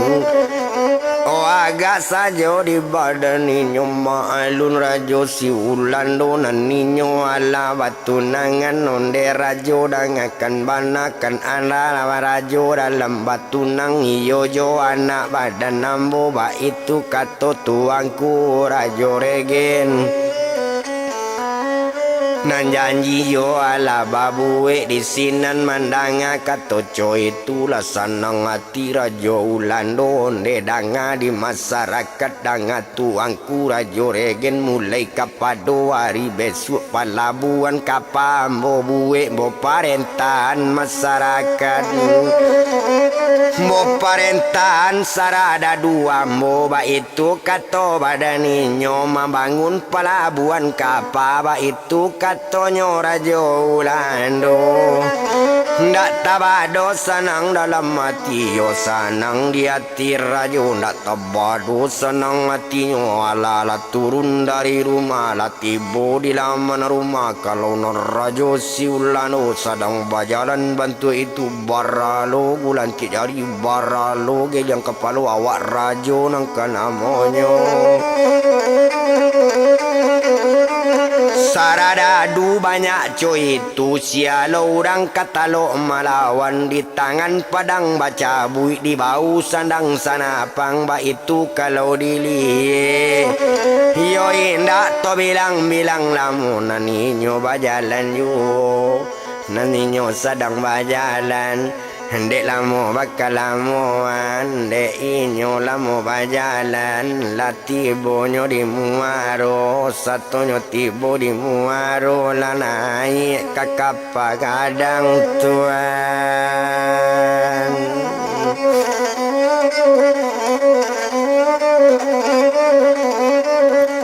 Oh, agak sajo di badan inyo maalun Rajo si Ulando, nan inyo alah batunangan ondeh Rajo, dangakan bana kan alah Rajo dalam batunang, iyo jo anak badan ambo, baitu kato Tuanku Rajo Regen. Nan janji jo alah babuek di sinan, mandanga kato co itu lah sanang ati Rajo Ulando, ondeh danga di masarakat, danga Tuanku Rajo Regen, mulai kapado ari besuak palabuahan kapa ambo buek, ambo parentahan masarakat, ambo parentahan saradadu ambo, baitu kato badan inyo mambangun palabuahan kapa, baitu katonyo Rajo Ulando. Ndak tabado sanang dalam ati, yo sanang di ati Rajo, ndak tabado sanang atinyo, alah lah turun dari rumah, lah tibo di laman rumah, kalau nan Rajo si Ulando sadang bajalan bantuak itu, baralo gulangkik jari, baralo geliang kapalo, awak Rajo nan ka namonyo. Saradadu banyak co itu, sia lo urang ka talok malawan, di tangan padang bacabuik, di bahu sandang sanapang, baitu kalau diliek. Iyo indak tabilang-bilang lamo nan inyo bajalan juo. Nan inyo sadang bajalan, dek lamo bakalamoan, dek inyo lamo bajalan, lah tibonyo di muaro, satonyo tibo di muaro, lah naiak ka kapa gadang, Tuan.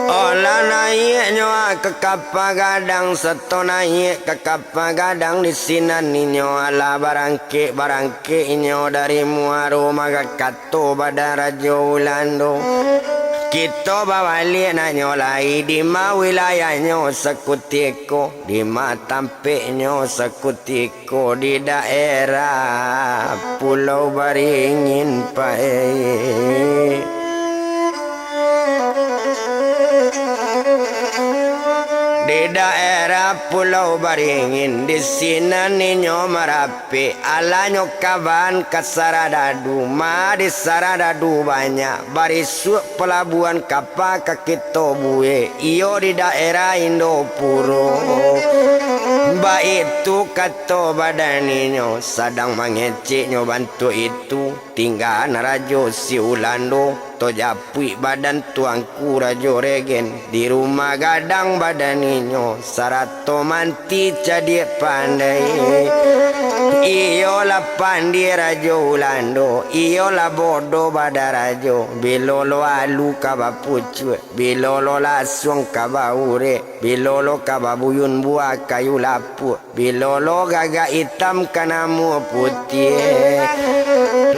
Oh, lah naiaknyo ka kapa gadang, sato naiak ka kapa gadang, di sinan inyo alah barangkek-barangkek inyo dari muaro, maka kato badan Rajo Ulando, kito babaliak naknyo lai, dima wilayahnyo sakutiko, dima tampeknyo sakutiko, di daerah Pulau Baringin Pae. Di Daerah Pulau Baringin, di sinan inyo marapek, alanyo kaban ka saradadu, ma di saradadu banyak, barisuak palabuahan kapa ka kito buek, iyo di daerah Indopuro. Baitu kato badan inyo, sadang mangeceknyo bantuak itu. Tinggaan Rajo si Ulando, tajapuik badan tuangku Rajo Regen, di rumah gadang badan inyo, sarato manti cadiak pandai. Iyolah pandie Rajo Ulando, iyolah bodoh badan rajo, bilo lo alu ka bapucuak, bilo lo lasuang ka baurek, bilo lo ka babuyun buah kayu lapuak. Bilo lo gagak itam ka namuah putiah,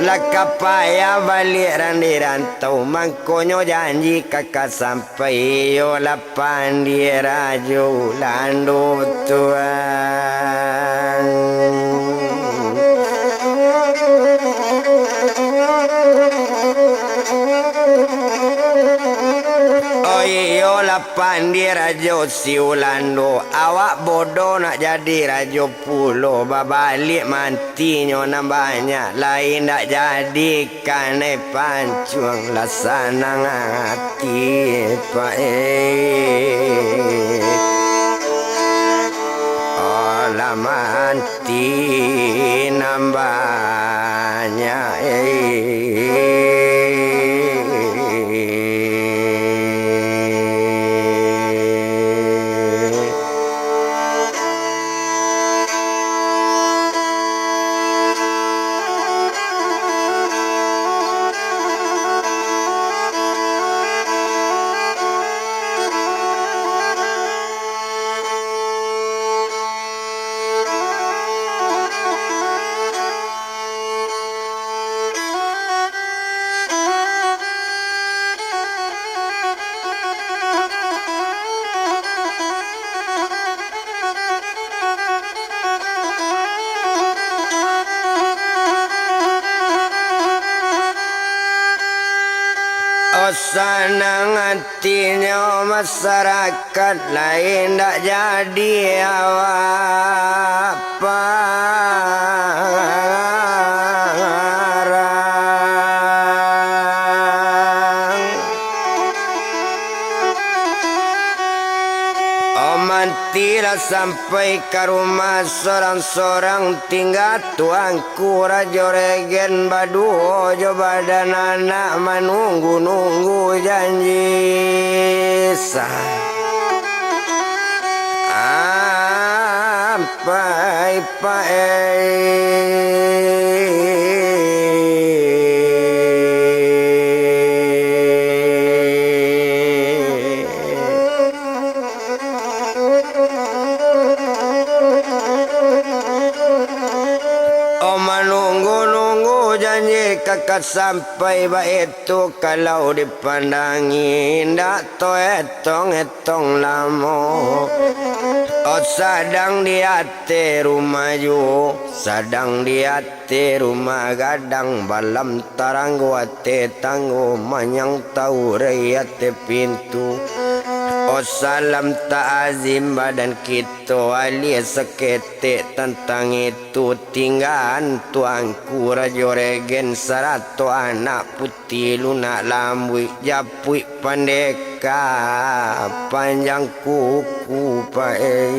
lah ka payah baliak randi rantau, mangkonyo janji ka ka sampai, iyolah pandie Rajo Ulando tuan. Oh iyolah pandie Rajo si Ulando, awak bodoh nak jadi rajo pulo, babaliak mantinyo nan banyak, lai indak jadi kanai pancuang, lah sanang ati, Pak, eh. Oh, lah manti nan banyak, eh. Oh, sanang atinyo masyarakat, lai indak jadi awak parang. Oh, manti lah sampai ka rumah sorang-sorang, tingga tuangku Rajo Regen baduo jo badan anak manunggu-nunggu janji. Sa-, ampai pae. Oh, manunggu-nunggu janji ka ka sampai, baitu kalau dipandangi, indak toetong-etong lamo. Oh, sadang di ateh rumah juo, sadang di ateh rumah gadang, balam taranggo ateh tanggo, manyang taurai ateh pintu. Oh, salam ta'azim badan kito, alah saketek tantang itu, tinggaan tuangku Rajo Regen sarato anak puti lunak lambuik, japuik pandeka panjang kuku pae.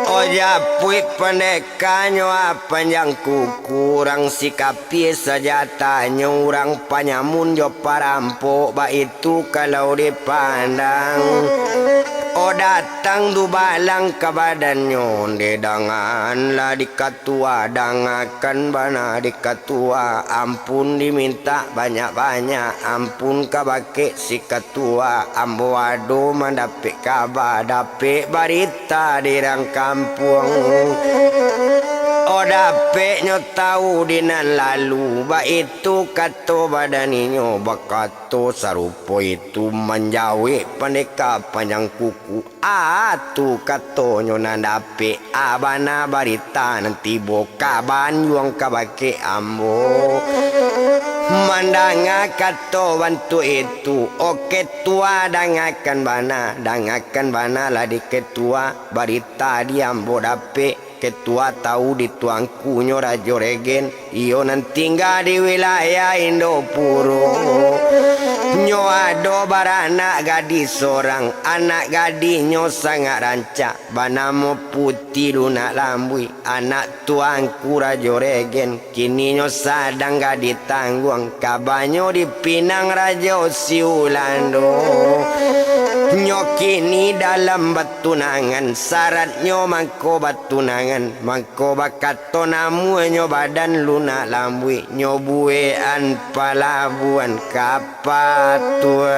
Oh, japuik pandekanyo, ah, panjang kuku, urang sikapia sajatanyo, urang panyamun jo parampok, baitu kalau dipandang. Oh, datang dubalang ka badannyo, onde dangan lah di Katua, dangakan bana di Katua, ampun dimintak banyak-banyak, ampun ka bakeh si Katua, ambo ado mandapek kaba, dapek barita di rang kampuang. Dapeknyo tahu di nan lalu, baitu kato badan inyo bakato sarupo itu manjawek pandeka panjang kuku. Ah, tu katonyo nan dapek, ah, bana barita nan tibo ka banjuang kabake ambo. Mandanga kato bantuak itu, oh ketua, dangakan bana, dangakan bana lah di ketua, barita di ambo dapek. Ketua tahu di tuangkunyo Rajo Regen, iyo nan tingga di wilayah Indopuro. Nyo ado baranak gadih sorang, anak gadihnyo sangaik rancak, banamo Puti Lunak Lambuik, anak tuangku Rajo Regen. Kini nyo sadang gadih tangguang, kabanyo dipinang Rajo Siulando. Nyo kini dalam batunangan, saratnyo mangko batunangan, mangko bakato namuanyo badan lunak lambuik, nyo buekan palabuahan kapal. Patuan.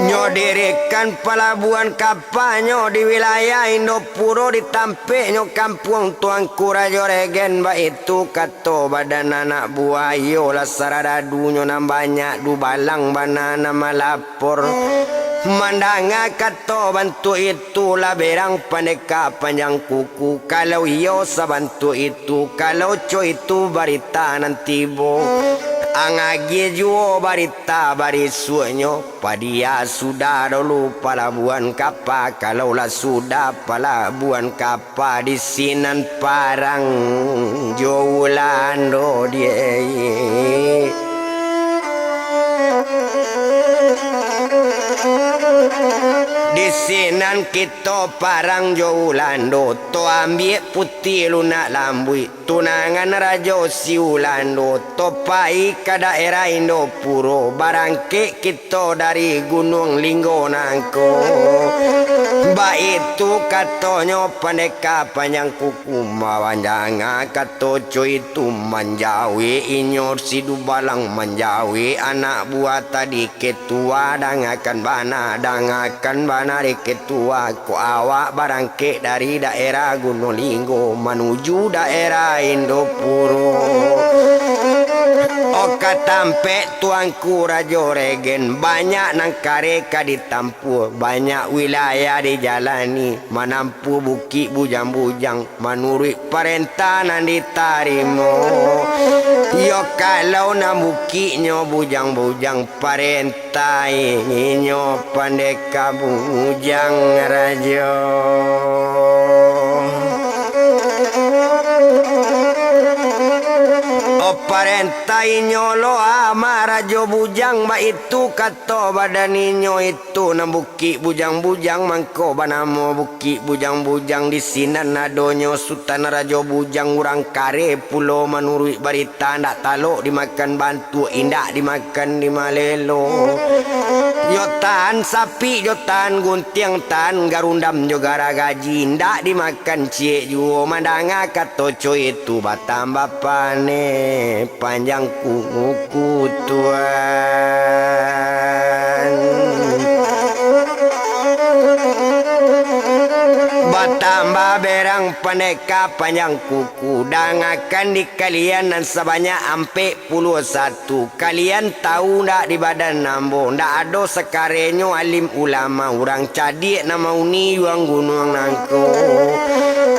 Nyo dirikan palabuahan kapanyo di wilayah Indopuro, di tampeknyo kampuang Tuanku Rajo Regen, baitu kato badan anak buah, iyolah saradadunyo nan banyak dubalang bana nan malap. Lapor. Mandanga kato bantuak itu, lah berang pandeka panjang kuku. Kalau iyo sabantuak itu, kalau co itu barita nan tibo, ang agiah juo barita barisuaknyo. Padia sudah dulu palabuahan kapa, kalau lah sudah palabuahan kapa, Pa di sinan parang jo Ulando, die. Di sinan kito parang jo Ulando, to ambiak Puti Lunak Lambuik, tunangan Rajo Siulando, to pai ka daerah Indopuro, barangkek kito dari Gunuang Linggo nangko. Baitu katonyo pandeka panjang kuku, mawanjanga kato co itu, manjawek inyo si dubalang, manjawek anak buah tadi ketua, dangakan bana, dangakan bana dek ketua. Ko awak barangkek dari daerah Gunung Linggo manuju daerah Indopuro. O ka tampek Tuanku Rajo Regen, banyak nan kareh ka ditampuah, banyak wilayah dijalani, manampuah bukik bujang-bujang, manuruik parentah nan ditarimo. Iyo kalau nan bukiknyo bujang-bujang, parentah inyo pandeka bujang rajo. O parentah inyo lo amak rajo bujang, baitu kato badan inyo itu, nan bukik bujang-bujang mangko banamo bukik bujang-bujang. Di sinan adonyo Sutan Rajo Bujang, urang kareh pulo manuruik barita, ndak talok dimakan bantuak, indak dimakan dimalelo. Yo tahan sapik, yo tahan guntiang, tahan garundam jo garagaji, indak dimakan ciek juo. Mandanga kato co itu batambah paneh panjang kuku Tuan. Batambah berang pandeka panjang kuku, dangakan di kalian nan sabanyak ampek puluah satu. Kalian tahu ndak di badan ambo, ndak ado sakarenyo alim ulama, urang cadiak nan mauni yuang gunuang nangko.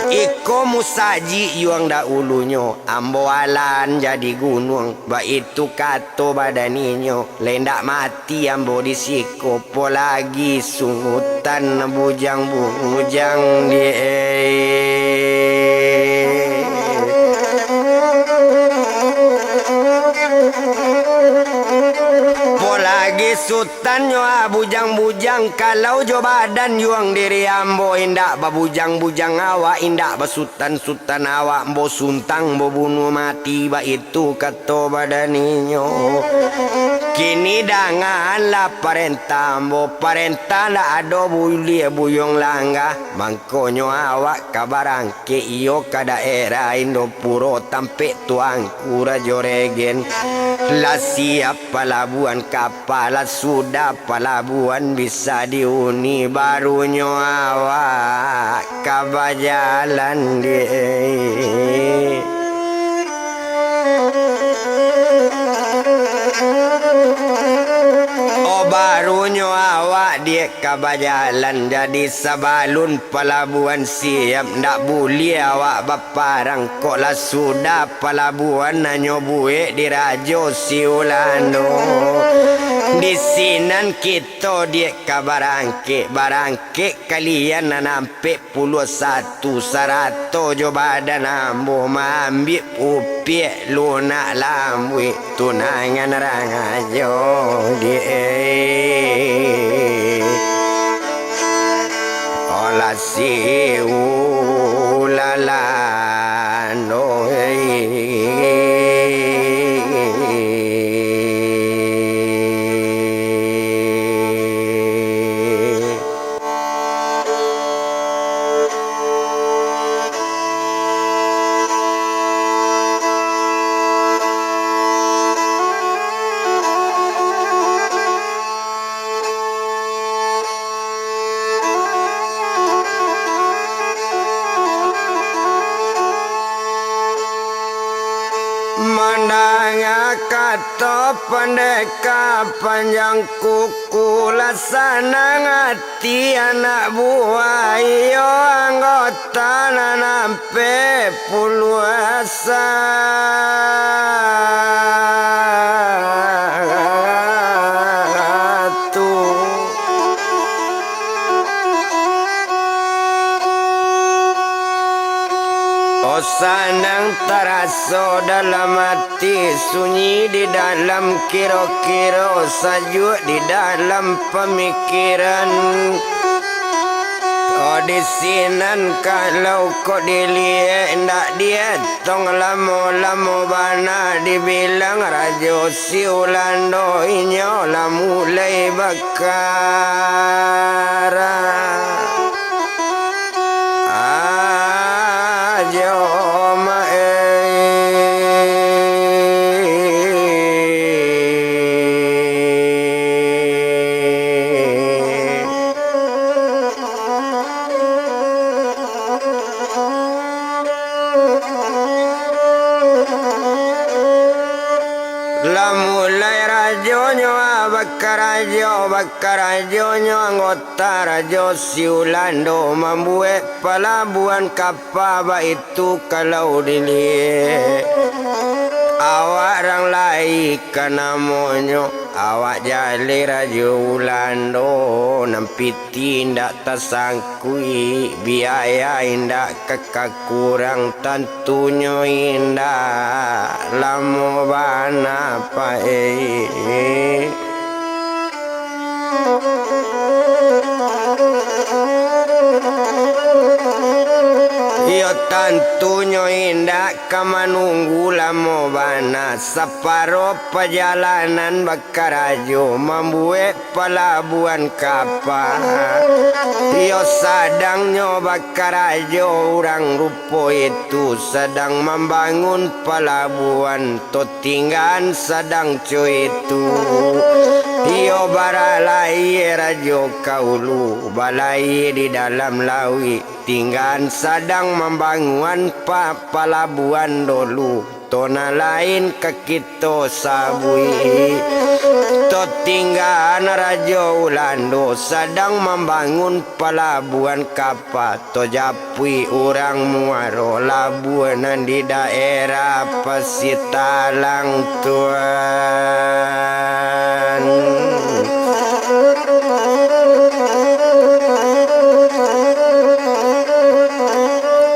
Iko musajik yuang dahulunyo, ambo alan jadi gunuang, baitu kato badan inyo, lai ndak mati ambo di siko, polagi Sutan Bujang-bujang di Polagi Sutan nyo ah bujang-bujang, kalau jo badan yuang diri ambo, indak babujang-bujang awak, indak basutan-sutan awak, ambo suntang, ambo bunuah mati, baitu kato badan inyo. Kini dangalah parentah ambo, parentah ndak ado buliah buyuang langah, mangkonyo awak ka barangkek iyo ka daerah Indopuro, tampek Tuanku Rajo Regen. Lah siap palabuahan kapa, lah sudah palabuhan bisa diuni, barunyo awak ka bajalan, dek. Oh, barunyo awak, dek, ka bajalan, jadi sabalun palabuhan siap, ndak buliah awak baparang. Kok lah sudah palabuhan, hanyo buek di Rajo Siulando. Di sinan kito, dek, ka barangkek, barangkek kalian nan ampek puluah satu, sarato jo badan ambo maambiak upiak lunak lambuik tunangan Rajo, dek. Olah siulalan, oi. Mandanga kato pandeka panjang kuku, lah sanang ati anak buah iyo, anggota nan ampek puluah satu. Oh, sanang taraso dalam ati, sunyi di dalam kiro-kiro, sajuak di dalam pamikiran. Oh, di sinan kalau kok diliek, ndak dietong lamo-lamo bana, dibilang Rajo Siulando inyo lah mulai bakara. Ajo ma-, eh. Lah mulai rajonyo, ah, bakarajo, bakarajonyo anggota Rajo Siulando mambuek palabuhan kapa baitu kalau diliek. Awak rang lai ka namonyo, awak jaleh Rajo Ulando, nan piti indak tasangkuik, biaya indak ka kakurang, tantunyo indak lamo bana, Pak, eh. Iyo, tantunyo indak ka manunggu lamo bana, saparo pajalanan bakarajo mambuek palabuhan kapa. Iyo, sadangnyo bakarajo urang rupo itu, sadang mambangun palabuhan, totinggaan sadang co itu. Iyo, baralayie rajo ka ulu, balayie di dalam lauik, tinggaan sadang mambanguan pa-, palabuhan dolu. To nan lain ka kito sabuik. Totinggaan Rajo Ulando sadang mambangun palabuhan kapa, to japuik urang Muaro, labuah nan di daerah Pasitalang, Tuan.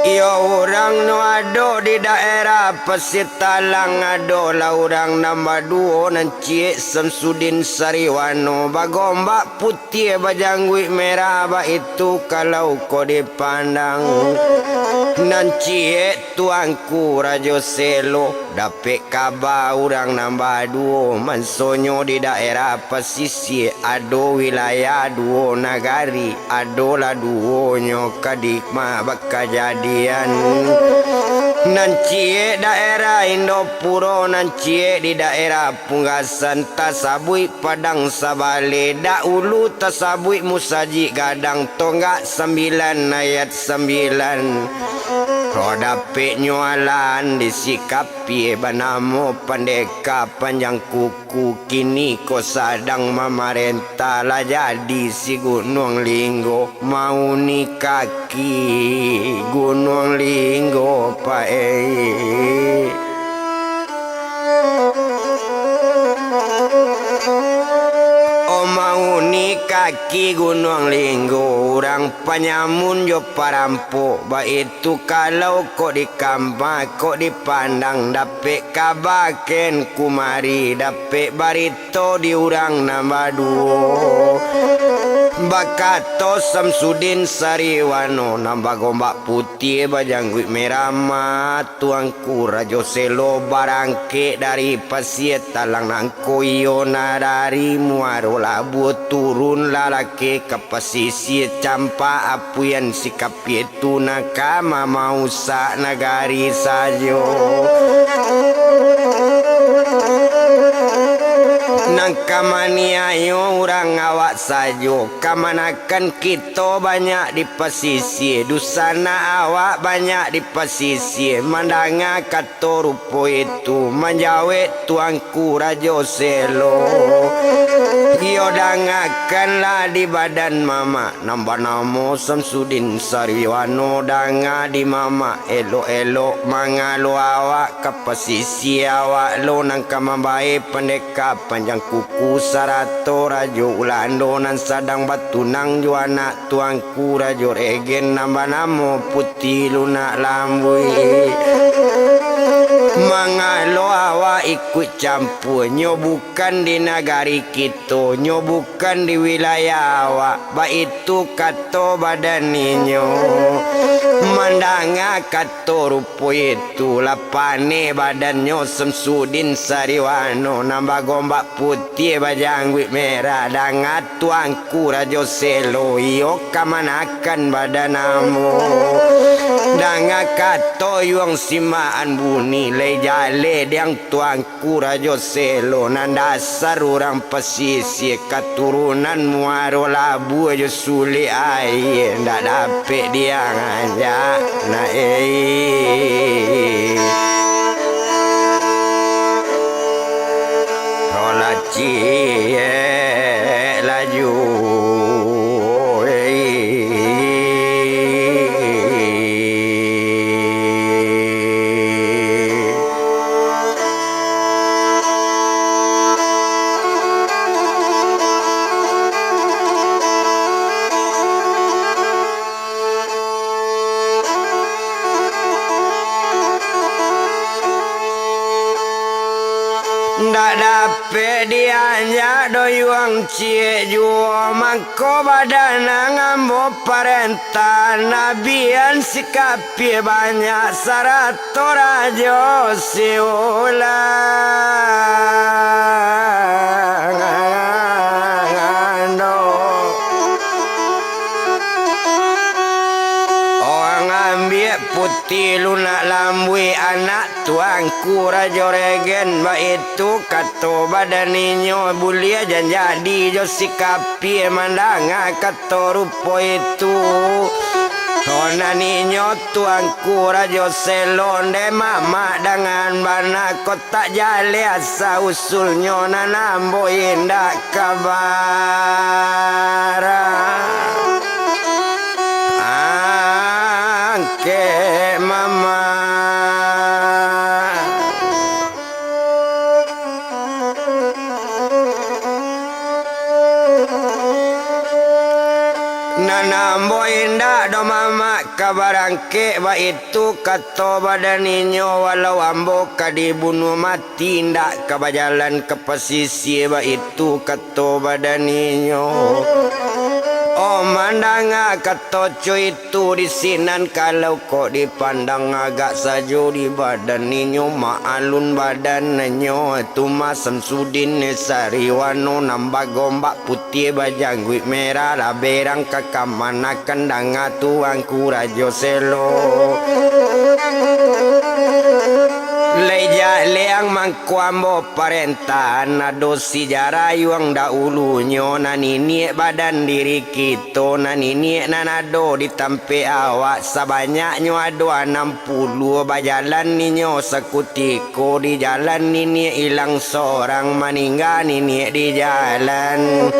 Iyo, urang no ado di daerah Pasitalang, adolah urang nan baduo, nan ciek Samsudin Sariwano, bagombak putiah, bajangguik merah, baitu kalau ko dipandang. Nan ciek Tuanku Rajo Selo, dapek kaba urang nan baduo, mansonyo di daerah pasisia ado wilayah duo nagari, adolah duonyo ka dikma bakajadian. Nan ciek daerah Indopuro, nan ciek di daerah Punggasan, tasabuik Padang Sabaleh, dahulu tasabuik Musajik Gadang, tonggak sambilan, ayat sambilan. Roh dapeknyo alaan di Sikapie, banamo Pandeka Panjang Kuku, kini ko sadang mamarentah, lah jadi si Gunuang Linggo, mauni kaki Gunuang Linggo paeh. Oh, mauni kaki Gunuang Linggo, urang panyamun jo parampok, baitu kalau kok di kama, kok dipandang, dapek kaba ken kumari, dapek barito di urang nan baduo. Bakato Samsudin Sariwano, nan bagombak putiah, bajangguik merah mah, Tuanku Rajo Selo, barangkek dari Pasie Talang nangko iyo, nan dari Muaro Labuah turun lalakeh ka Pasisie, campak apuian Sikapie tu, nan ka mamausak nagari sajo, nan ka maniayo urang awak sajo. Kamanakan kito banyak di Pasisie, dunsanak awak banyak di Pasisie, mandanga kato rupo itu, manjawek Tuanku Rajo Selo. Iyo, dangakanlah di badan mamak, nan banamo Samsudin Sariwano, danga di mamak, elok-elok mangalo awak ka Pasisie, awak lo nan ka mambae Pandeka Panjang Kuku sarato Rajo Ulando nan sadang batunang jo anak Tuanku Rajo Regen nan banamo Puti Lunak Lambuik. Mangalo awak ikuik campua, nyo bukan di nagari kito, nyo bukan di wilayah awak, baitu kato badan inyo. Mandanga kato rupo itu, lah paneh badannyo Samsudin Sariwano nan bagombak putiah bajangguik merah, danga Tuanku Rajo Selo, iyo kamanakan badan ambo. Danga kato Yuang Simaan Buni, lai jaleh diang Tuanku Rajo Selo, nan dasar urang Pasisie, katurunan Muaro Labuah jo Sulek Aia, ndak dapek diang anjak, nak, eh. Roh lah ciek laju, eh. Ndak dapek dianjak doh yuang ciek juo, mangko badan nan ambo parentah, nabian Sikapie banyak sarato rajo siulang doh. Urang ambiak Puti Lunak Lambuik, anak Tuanku Rajo Regen, baitu kato badan inyo, buliah jan jadi jo Sikapie mandanga kato rupo itu. Konan inyo Tuanku Rajo Selo, ndeh mamak dangan bana ko. Tak jaleh asa usulnyo, nan ambo indak ka bara. Angkek mama. Nan ambo indak doh mamak ka barangkek, baitu kato badan inyo, walau ambo ka dibunuah mati, indak ka bajalan ka Pasisie, baitu kato badan inyo. Oh, mandanga kato co itu di sinan, kalau kok dipandang agak sajo di badan inyo, maalun badan inyo, tu mah Samsudin Sariwano nan bagombak putiah bajangguik merah, lah berang ka kamanakan danga Tuanku Rajo Selo. Leang mangko ambo parentahan, ado sijarah yuang dahulunyo, nan niniak badan diri kito, nan niniak nan ado di tampek awak, sabanyaknyo ado anam puluah, bajalan inyo sakutiko, di jalan niniak ilang sorang, maningga niniak di jalan.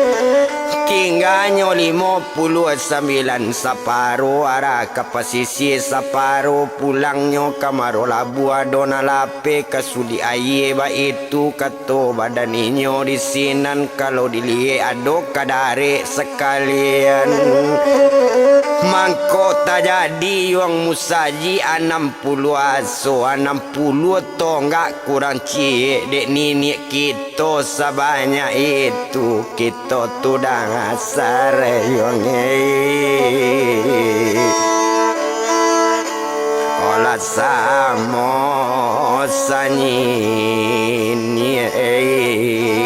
Tingganyo limo puluah sambilan, saparo arah ka pasisia, saparo pulangnyo ka Marolabuah, ado nan lapeh ka Sulik Aia, baitu kato badan inyo di sinan, kalau diliek ado ka darek sakalian. Mangko tajadi yuang musajik anam puluah aso, anam puluah tonggak kurang ciek, dek niniak kito sabanyak itu, kito tu dang asar yuang ei. Olah samo sanyiak ei.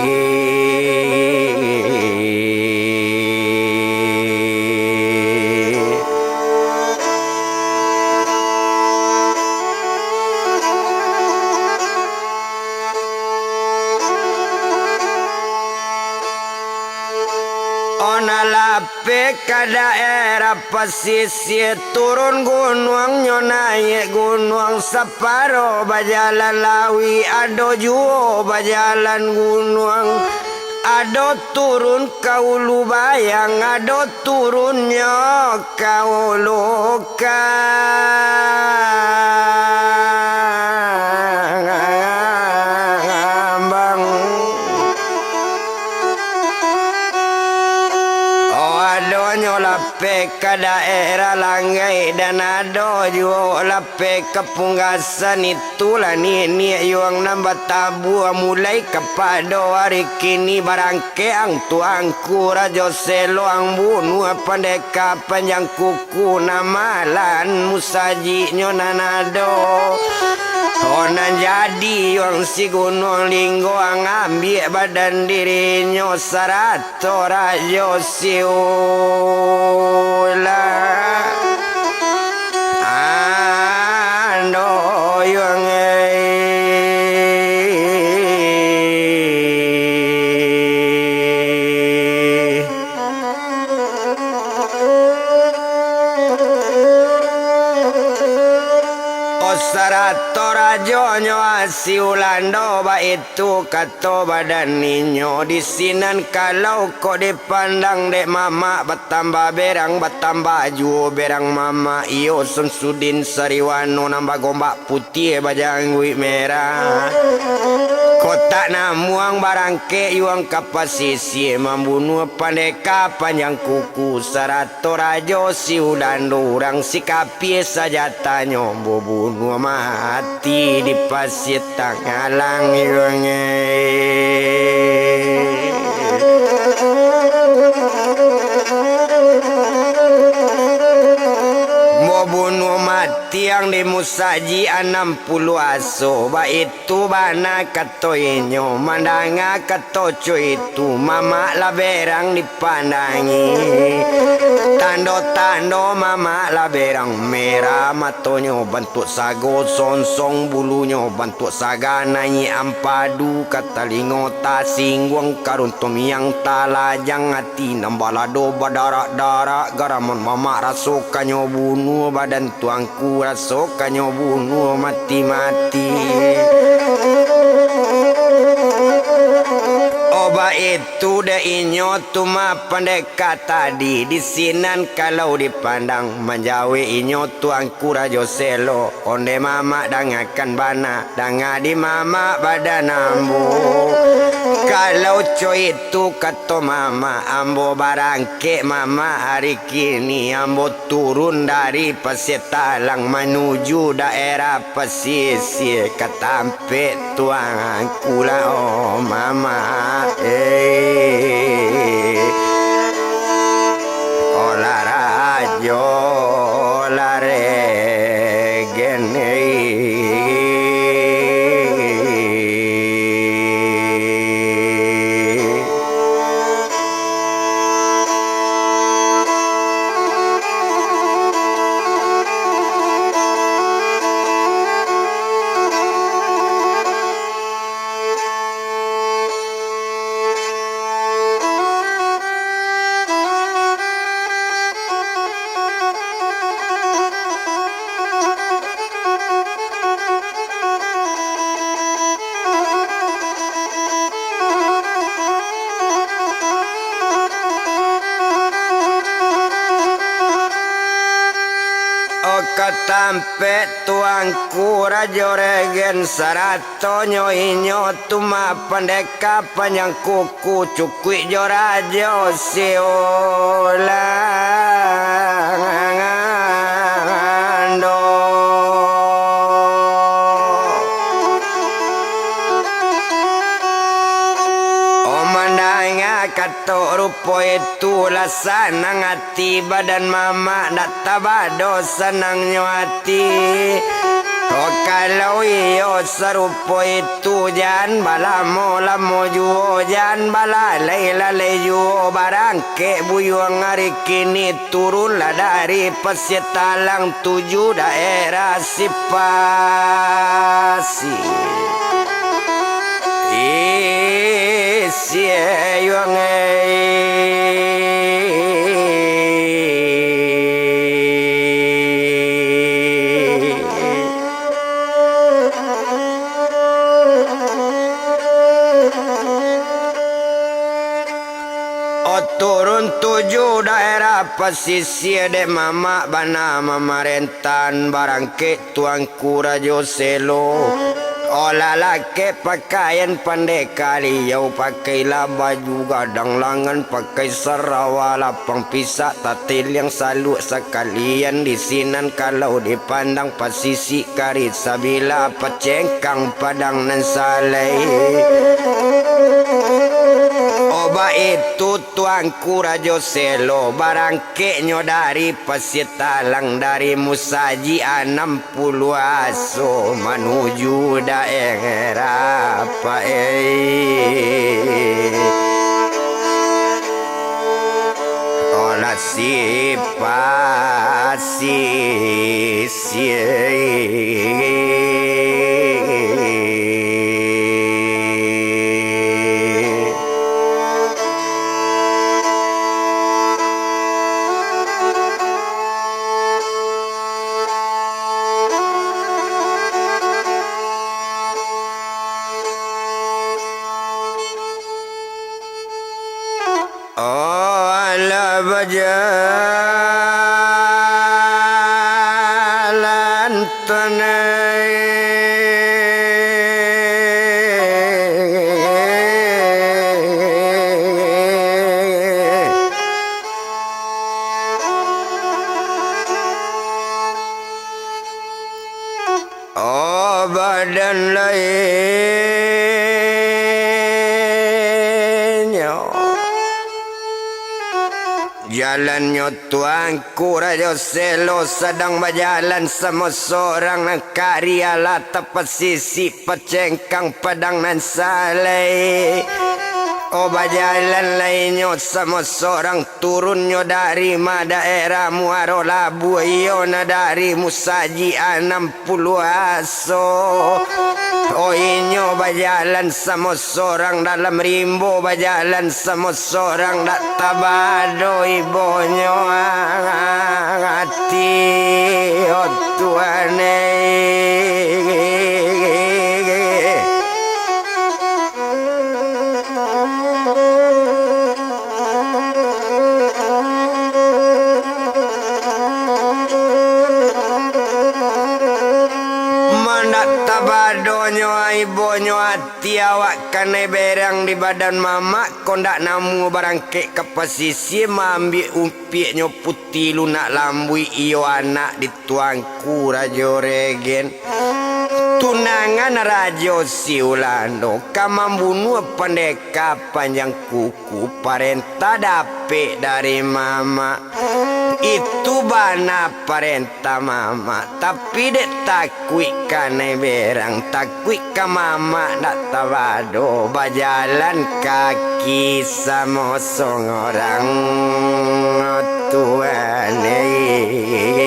Ona lapeh ka daerah pasisia, turun gunuang nyo naiak gunuang, saparo bajalan lauik, ado juo bajalan gunuang, ado turun ka Ulu Bayang, ado turunnyo ka Ulu Kambang. Oh, adonyo lapeh ka daerah Langgai, dan ado juo lapeh ka Punggasan. Itulah niniak yuang nan batabua, mulai kapado ari kini barangkek ang tuangku Rajo Selo, ang bunuah pandeka panjang kuku, nan malan musajiknyo nan ado. Oh, nan jadi yuang si Gunuang Linggo, ang ambiak badan dirinyo sarato Rajo Siulan. Ando yuang ei. Oh, sarato rajonyo Asi Ulando, baitu kato badan inyo, di sinan kalau kok dipandang dek mamak, batambah berang, batambah juo berang mamak, iyo Samsudin Sariwano nan bagombak putiah bajangguik merah. Kotak namuang barangkek yuang ka pasisia, mambunuah pandeka panjang kuku, sarato Rajo Siulando, urang si kapia sajatanyo, mambunuah mati di pasia Tangalang yuang ei. Mambunuah mati ang di musajik anam puluah aso, baitu bana kato inyo, mandanga kato co itu, mamak lah berang dipandangi. Tando-tando mamak lah berang merah, matonyo bantuak sago sonsong, bulunyo bantuak saga naiak ampadu, ka talingo tasingguang, ka runtuang miang talajang, ati nan balado badarak-darak, garaman mamak raso kanyo bunuah, badan tuangku raso kanyo bunuah mati-mati. Oh, baitu dek inyo tu mah pandeka tadi, di sinan kalau dipandang, manjawek inyo tuangku Rajo Selo, onde mamak dangakan bana. Danga di mamak badan ambo. Kalau co itu kato mamak, ambo barangkek mamak ari kini, ambo turun dari Pasia Talang manuju daerah pasisia ka tampek tuangku lah, oh mamak, eh. Olah rajo lah regen, eh. Tampek Tuanku Rajo Regen, saratonyo inyo tu mah pandeka panjang kuku, cukuik jo Rajo Siulando. Oh, mandanga kato rupo itu, lah sanang ati badan mamak, ndak tabado sanangnyo ati. Oh, kalau iyo sarupo itu, jan balamo-lamo juo, jan balalai-lalai juo, barangkek buyuang ari kini, turunlah dari Pasir Talang tuju daerah Sipasi. Ih, siayuang, eh. Oh, turun tuju daerah pasisia, dek mamak bana mamarentahan, barangkek Tuanku Rajo Selo. Oh, lah lakek pakaian pandeka liau, pakailah baju gadang langan, pakai sarawa lapang pisak, tatiliang saluak sakalian di sinan, kalau dipandang pasisi karik sabilah, pacengkang padang nan salai. Oh, baitu Tuanku Rajo Selo, barangkeknyo dari Pasir Talang, dari musajik anam puluah aso manuju daerah Pae. Olah Sipasi. Oh, alah bajalan tanai. Oh, badan lainnyo. Jalannyo Tuanku Rajo Selo sadang bajalan samo sorang, nan kari alah tapasisi pacengkang padang nan salai. Oh, bajalan lainnyo samo sorang, turunnyo dari ma daerah Muaro Labuah, iyo nan dari musajik anam puluah aso. Oh, inyo bajalan samo sorang dalam rimbo, bajalan samo sorang, dak tabado ibonyo ati, oh Tuhan, eh. Mandak tabadonyo aibonyo ati awak kanai berang di badan mamak, kok ndak namuah barangkek ka pasisia maambiak umpiaknyo puti lunak lambuik, iyo anak di Tuanku Rajo Regen. Tunangan Rajo Siulando ka mambunuah pandeka panjang kuku, parentah dapek dari mamak. Itu bana parentah mamak, tapi dek takuik kanai berang, takuik ka mamak dak tabado, bajalan kaki samo sorang, Tuhan, eh.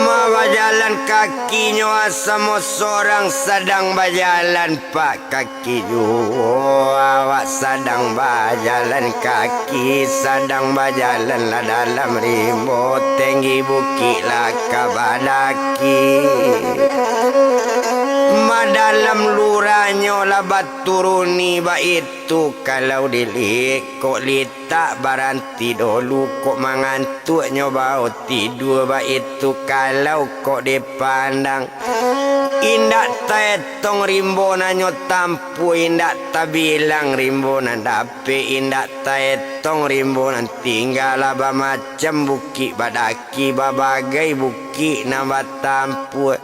Ma bajalan kakinyo samo sorang, sadang bajalan pak kaki juo, awak sadang bajalan kaki, sadang bajalan lah dalam rimbo, tenggi bukik lah ka badaki. Ma dalam luranyo Nyo lah baturuni baitu, kalau diliek kok litak baranti dolu, kok mangantuak nyo bao tidua baitu, kalau kok dipandang. Indak taetong rimbo nan nyo tampuah, indak tabilang rimbo nan dapek, indak taetong rimbo nan tingga, lah bamacam bukik badaki, babagai bukik nan batampuah.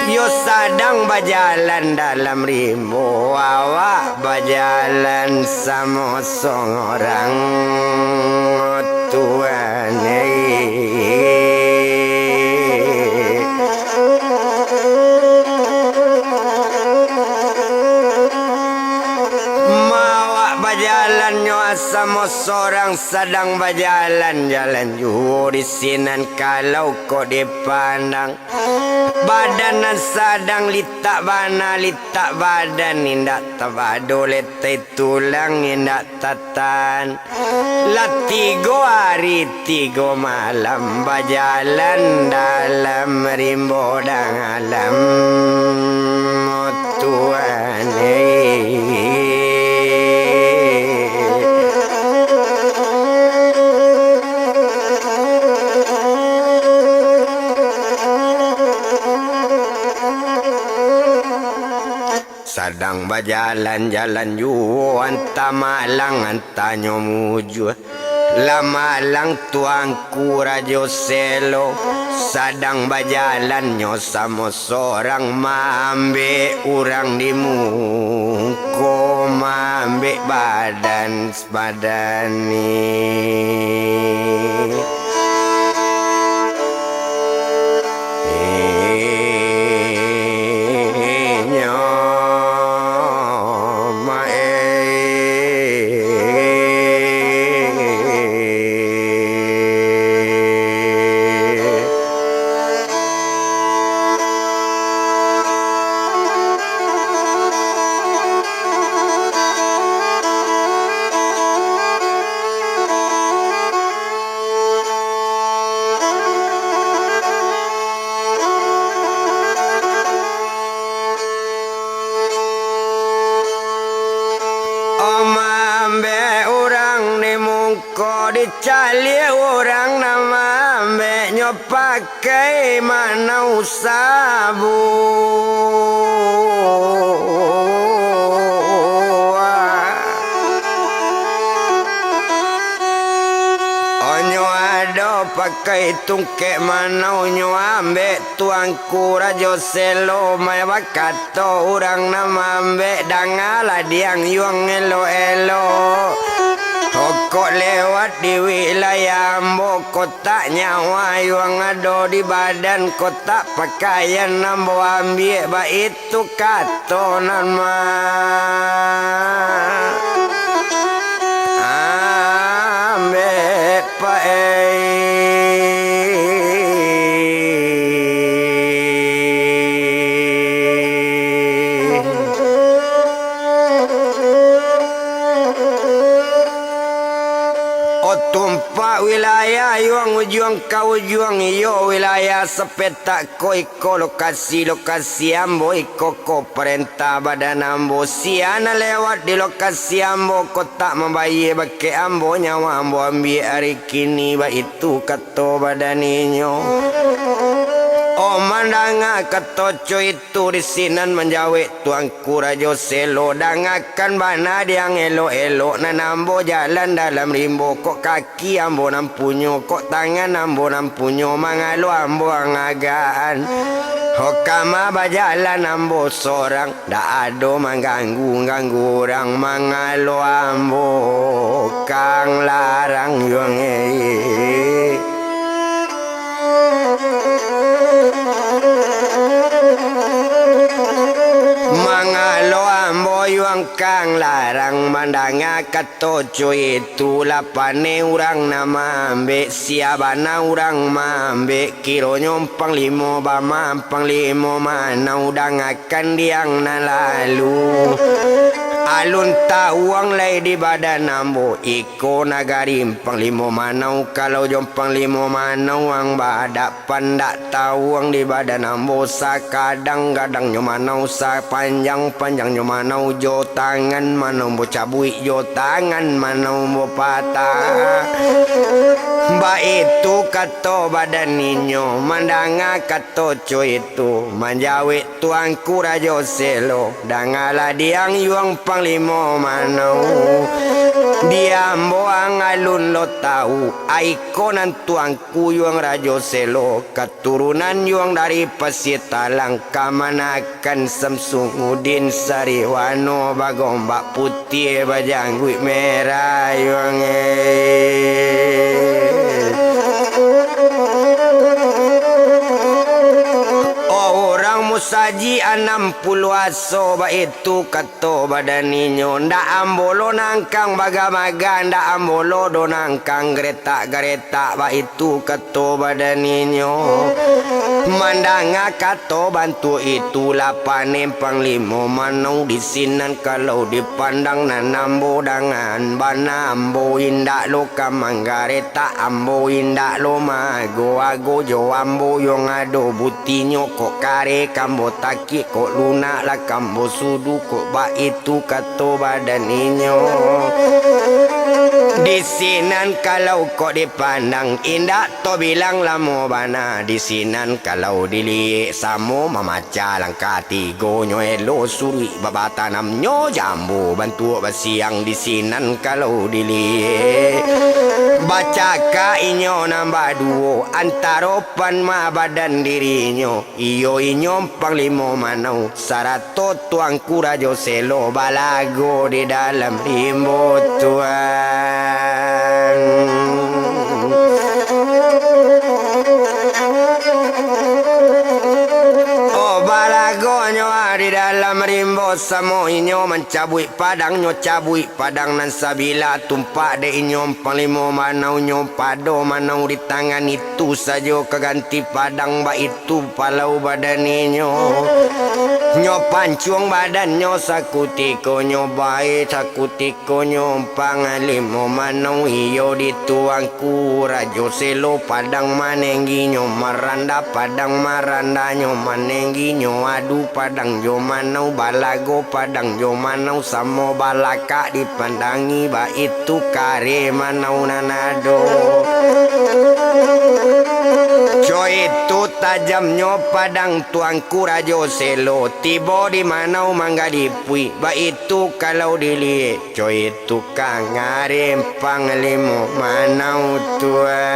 Yo sadang bajalan dalam rimbo, awak bajalan samo sorang, Tuan, eh. Ma awak bajalan nyo samo sorang, sadang bajalan-jalan juo di sinan, kalau kok dipandang. Badan nan sadang litak bana, litak badan, indak tabado letai tulang, indak tatahan. Lah tigo ari tigo malam bajalan dalam rimbo dalam, Tuan, eh. Sadang bajalan-jalan juo, antah malang, antah nyo mujua. Lah malang Tuanku Rajo Selo, sadang bajalan nyo samo sorang, maambek urang di muko, maambek badan Madani. Inyo mae. Om ambek urang di mung- Kok dicaliak urang nan maambeknyo pakai manau sabuah. Onyo ado pakai tungkek manau nyo ambek Tuanku Rajo Selo, mai bakato urang nan maambek, dangalah diang yuang elok-elok. Hokok lewat di wilayah ambo, kotak nyawa yuang ado di badan, kotak pakaian ambo ambiak, baitu kato nan ma-, ambek. Pae. Otumpak wilayah yuang ujuang ka ujuang, iyo wilayah sapetak ko. Iko lokasi, lokasi ambo, iko ko parentah badan ambo. Sia nan lewat di lokasi ambo, kotak mambayia bakeh ambo, nyawa ambo ambiak ari kini, baitu kato badan inyo. Oh, mandanga kato co itu, di sinan manjawek Tuanku Rajo Selo, dangakan bana diang elok-elok, nan ambo jalan dalam rimbo, kok kaki ambo nan punyo, kok tangan ambo nan punyo, mangalo ambo angagakan. Ho kama bajalan ambo sorang, dak ado mangganggu-ganggu urang, mangalo ambo kang larang yuang e. Mangalo ambo yuang kang larang mandanga kato co itu, lah paneh urang nan maambek, sia bana urang maambek, kironyo panglimo bama, panglimo manau, dangakan diang nan lalu. Alun tawuang lai di badan ambo, iko nagari Panglimo Manau. Kalau jo Panglimo Manau ang baadapan, ndak tawuang di badan ambo. Sakadang-kadangnyo Manau, sapanjang-panjangnyo Manau, jo tangan Manau ambo cabuik, jo tangan Manau ambo patah. Baitu kato badan inyo, mandanga kato co itu, manjawek Tuanku Rajo Selo, dangalah diang yuang Panglimo Manau. Di ambo ang alun lo tau, aiko nan Tuanku yuang Rajo Selo, katurunan yuang dari Pasie Talang, kamanakan Samsung Udin Sariwano, bagombak putiah bajangguik merah yuang eh. Oh, urang musajik anam puluah aso, baitu kato badan inyo, ndak ambo lo nangkang baga-baga, ndak ambo lo do nangkang garetak-garetak, baitu kato badan inyo. Mandanga kato bantuak itu, lah panen Panglimo Manau di sinan kalau dipandang nan ambo dangan bana, ambo indak lo ka manggaretak, ambo indak lo maago-ago jo ambo, yuang ado butinyo, kok kareh ka ambo takik, kok lunak lah ka ambo sudu, kok baitu kato badan inyo. Di sinan kalau kok dipandang, indak tobilang lamo bana, di sinan kalau diliek samo mamacah langkah tigonyo, elo suruik babatanamnyo, jambu bantuak basiang di sinan kalau diliek. Bacakak inyo nan baduo, antaro pan ma badan dirinyo, iyo inyo Panglimo Manau, sarato Tuanku Rajo Selo balago di dalam rimbo tuan. Oh, balagonyo ah di dalam rimbo, samo inyo mancabuik padangnyo, cabuik padang nan sabilah, tumpak dek inyo Panglimo Manau, nyo pado Manau di tangan itu sajo ka ganti padang, baitu palau badan inyo. Nyo pancuang badannyo sakutiko, nyo bae sakutiko. Ko nyo Panglimo Manau, iyo di Tuanku Rajo Selo, padang manengginyo maranda, padang marandanyo manengginyo adu, padang jo Manau balago, padang jo Manau samo balakak dipandangi, baitu kareh Manau nan ado. Co itu tajamnyo padang Tuanku Rajo Selo, tibo di Manau manggalipui, baitu tu kalau diliek, co itu ka ngareh Panglimo Manau tuan.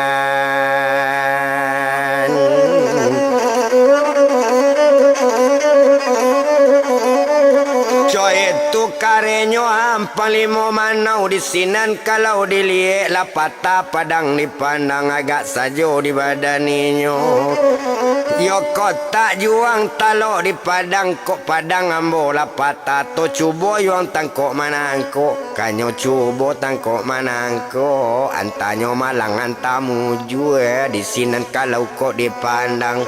Co itu karehnyo am Panglimo Manau di sinan kalau diliek, lah patah padang dipandang, agak sajo di badan inyo. Yo kotak juang talok di padang, kok padang ambo lah patah. Tato cubo yuang tangkok manangkok, kanyo cubo tangkok manangkok, antanyo malang anta mujua, di sinan kalau kok dipandang.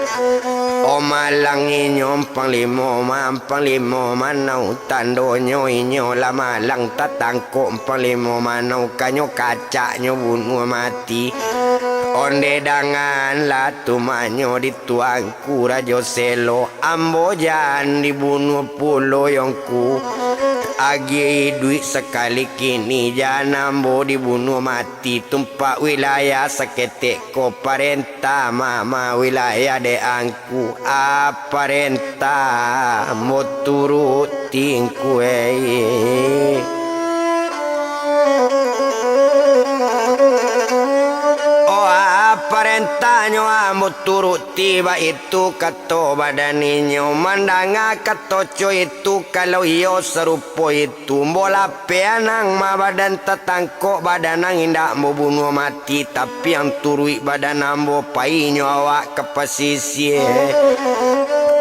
O malang inyo Panglimo Ma-, Panglimo Manau, tandonyo inyo lah malang tatangkok Panglimo Manau, kanyo kacaknyo bunuah mati. Onde dangan lah tumahnyo di Tuanku Rajo Selo, ambo jan dibunuah pulo yongku. Agiah iduik sakali kini, jan ambo dibunuah mati. Tumpak wilayah saketek ko, parentah mama wilayah dek angku. A parentah ambo turuti ngku ei. O a parentahnyo ambo turuti, baitu kato badan inyo. Mandanga kato co itu, kalau iyo sarupo itu, ambo lapeh anang ma badan tatangkok, badan ang indak ambo bunuah mati, tapi ang turuik badan ambo, painyo awak ka pasisia.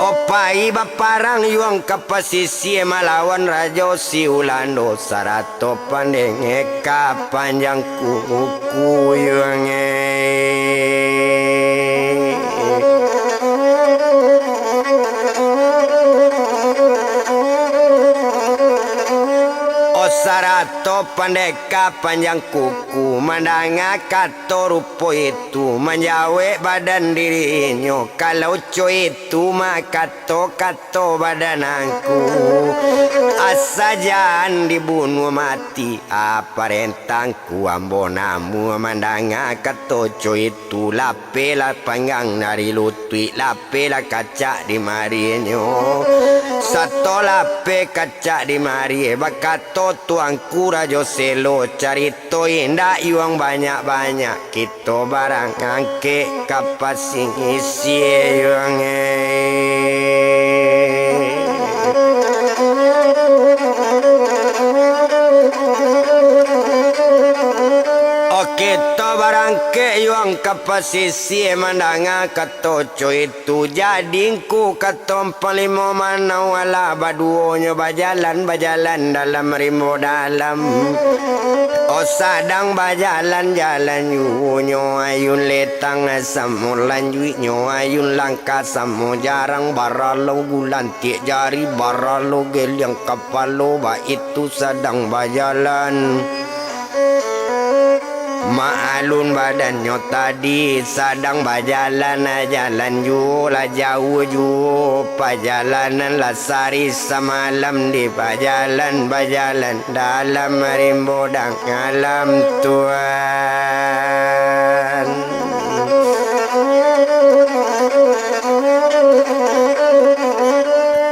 O pai baparang yuang ka pasisia malawan Rajo Siulando, sarato pandenge ka panjang kuku yuang e. Kato pandeka panjang kuku, mandanga kato rupo itu, manjawek badan dirinyo, kalau co itu mah kato-kato badan angku. Asa jan dibunuah mati, a parentah angku ambo namuah, mandanga kato co itu, lapehlah panggang dari lutuik, lapehlah kacak di marinyo. Sato lapeh kacak di mari, bakato Tuanku Rajo Selo, carito indak yuang banyak-banyak, kito barang angkek ka pasisia yuang, eh. Oke, to barangkek yuang ka pasisia, mandanga kato co itu, jadi ngku kato Panglimo Manau, alah baduonyo bajalan, bajalan dalam rimbo dalam. Oh, sadang bajalan-jalan juo nyo, ayun letang samo lanjuiknyo, ayun langkah samo jarang, baralo gulantiak jari, baralo geliang kapalo, baitu sadang bajalan. Maalun badannyo tadi sadang bajalan, jalan juo lah jauah juo, pajalanan lah sari samalam di pajalan-pajalan dalam rimbo dang alam Tuan.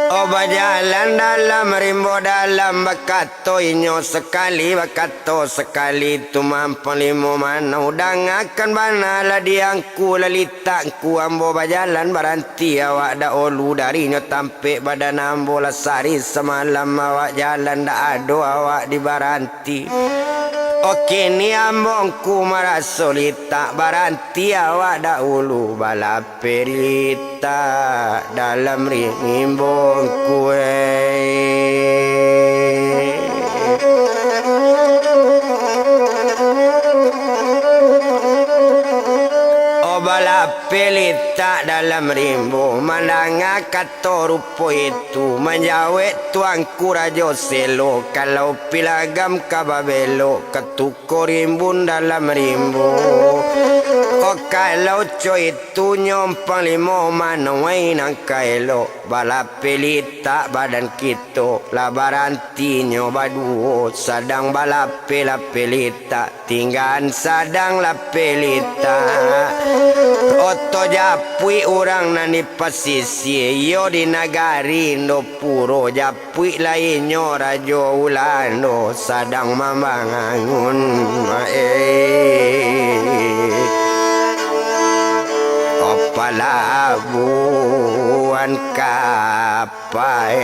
Oh, bajalan dalam rimbo dalam, bakato inyo sakali, bakato sakali tu mah Panglimo Manau, dangakan bana lah di angku, lah litak ngku ambo bajalan, baranti awak dahulu, darinyo tampek badan ambo lah sari samalam awak jalan, dak ado awak di baranti. Oke, ni ambo ngku maraso litak, baranti awak dahulu, balapeh litak dalam rimbo ngku, eh. Oh, balapeh litak dalam rimbo, mandanga kato rupo itu, manjawek Tuanku Rajo Selo, kalau pilagam ka babelok, ka tuko rimbun dalam rimbo. Oh, kalau co itu nyo Panglimo Manau, ai nan ka elok, balapeh litak badan kito, lah barantinyo baduo, sadang balapeh-lapeh litak. Tinggaan sadang lapeh litak. Oto japuik urang nan di pasisia, iyo di nagari Indopuro, japuik lai inyo Rajo Ulando sadang mambangun, eh, palabuhan kap- pai.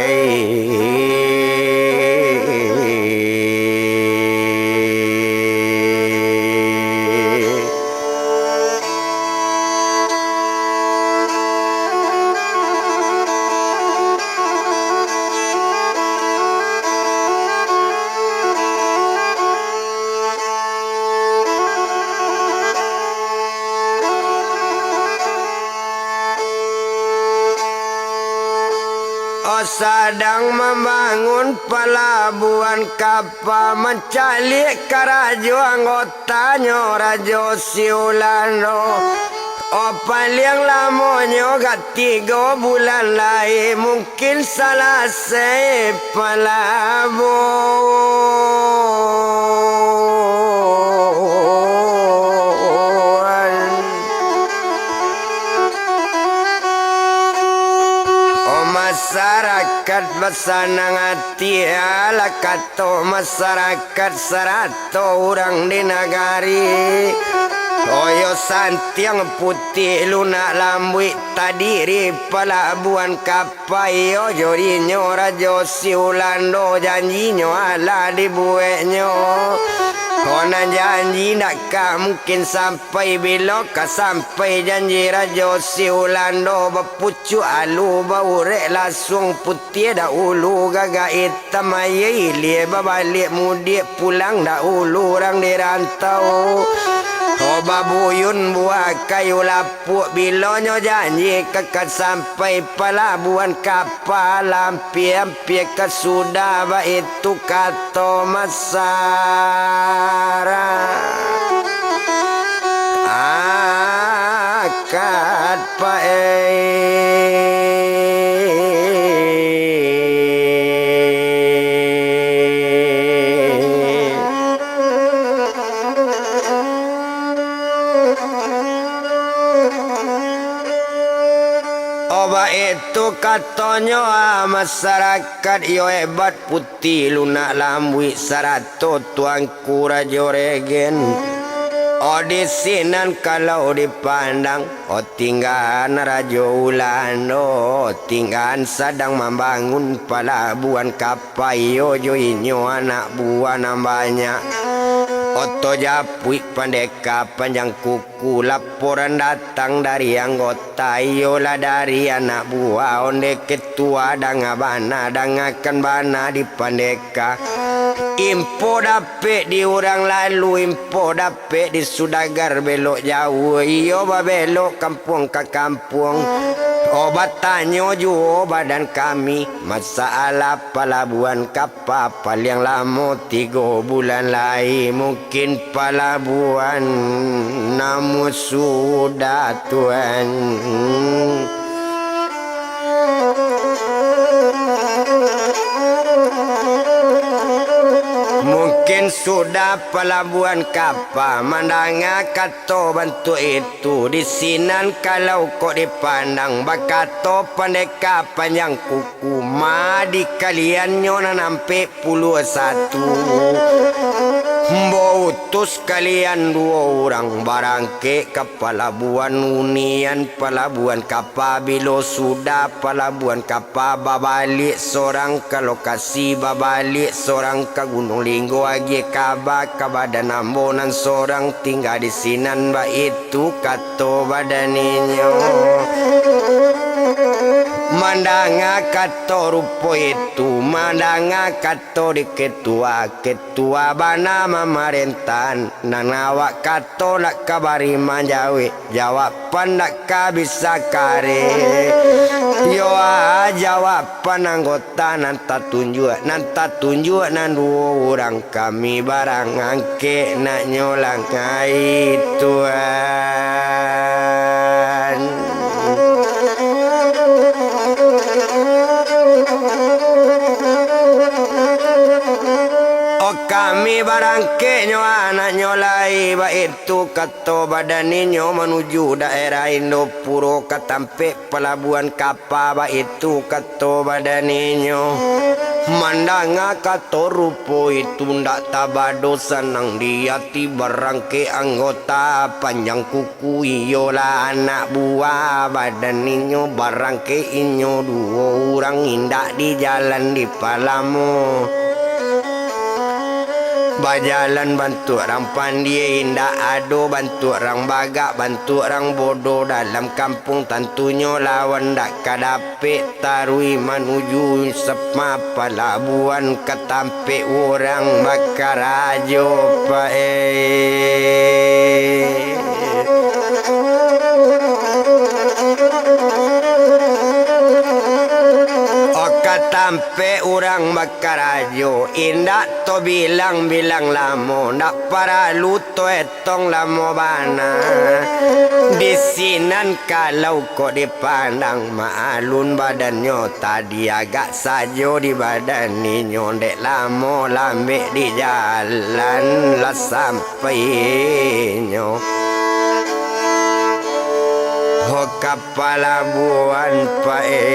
Oh, sadang mambangun palabuhan kapa, mancaliak karajo anggotanyo Rajo Siulando. Oh, paliang lamonyo ka tigo bulan lai, mungkin salasai palabuhan. Oh, masarakat basanang ati, alah kato masarakat sarato urang di nagari. Oyo santiang putiah lunak lambuik, tadiri palabuhan kapa. Payo jo dinyo Rajo Siulando, janjinyo alah dibueknyo. Kok nan janji ndak ka mungkin sampai, bilo ka sampai janji Rajo Siulando? Bapucuak alu, baurek lasuang putiah dahulu, gagak itam aia ilia, babaliak mudiak pulang dahulu urang di rantau. Oh, babuyun buah kayu lapuak, bilonyo janji ka, ka sampai palabuhan kapa, ampia-ampia ka sudah, baitu kato masyarakat, Pak, eh. Oh, baitu katonyo, ah, masyarakat, iyo hebat Putih Lunak Lambuik sarato Tuanku Rajo Regen. Oh, di sinan kalau dipandang, oh, tinggaan Rajo Ulando, tinggaan sadang mambangun palabuhan kapa, iyo jo inyo anak buah nan banyak. Oto japuik pandeka panjang kuku, laporan datang dari anggota, iyolah dari anak buah onde ketua, danga bana, dangakan bana di pandeka. Impo dapek di urang lalu, impo dapek di sudagar belok jauah, iyo babelok kampuang ka kampuang. Oh, batanyo juo badan kami, masalah palabuhan kapa paliang lamo tigo bulan lai, mungkin palabuhan namuah sudah, Tuan. Mungkin sudah palabuhan kapa, mandanga kato bantuak itu, di sinan kalau kok dipandang, bakato pandeka panjang kuku, ma di kaliannyo nan ampek puluah satu. Ambo utus kalian duo urang barangkek ka palabuhan, unian palabuhan kapa, bilo sudah palabuhan kapa, babaliak sorang ka lokasi, babaliak sorang ka Gunuang Linggo, agiah kaba ka badan ambo nan sorang tingga di sinan, baitu kato badan inyo. Mandanga kato rupo itu, mandanga kato di ketua, ketua bana mamarentah, nan awak kato nak ka bari manjawek, jawaban nak ka bisa kareh. Yo, ah, jawaban anggota nan tatunjuak, nan tatunjuak nan duo urang kami barangkek nak nyolang ai, Tuan. Oh, kami barangkek nyo anaknyo lai, baitu kato badan inyo manuju daerah Indopuro ka tampek palabuhan kapa, baitu kato badan inyo. Mandanga kato rupo itu ndak tabado sanang di ati barangkek anggota panjang kuku, iyolah anak buah badan inyo barangkek inyo duo urang indak di jalan dipalamo. Bajalan bantuak rang pandie, indak ado bantuak rang bagak, bantuak rang bodoh dalam kampuang, tantunyo lawan dak ka dapek taruih manuju sapa palabuhan ka tampek urang bakarajo, Pak, eh. Oh, ka tampek urang bakarajo, indak to bilang-bilang lamo, ndak paralu to etong lamo bana. Di sinan kalau kok dipandang, maalun badannyo tadi agak sajo di badan inyo, dek lamo lambek di jalan lah sam- painyo. Ho ka palabuhan pae.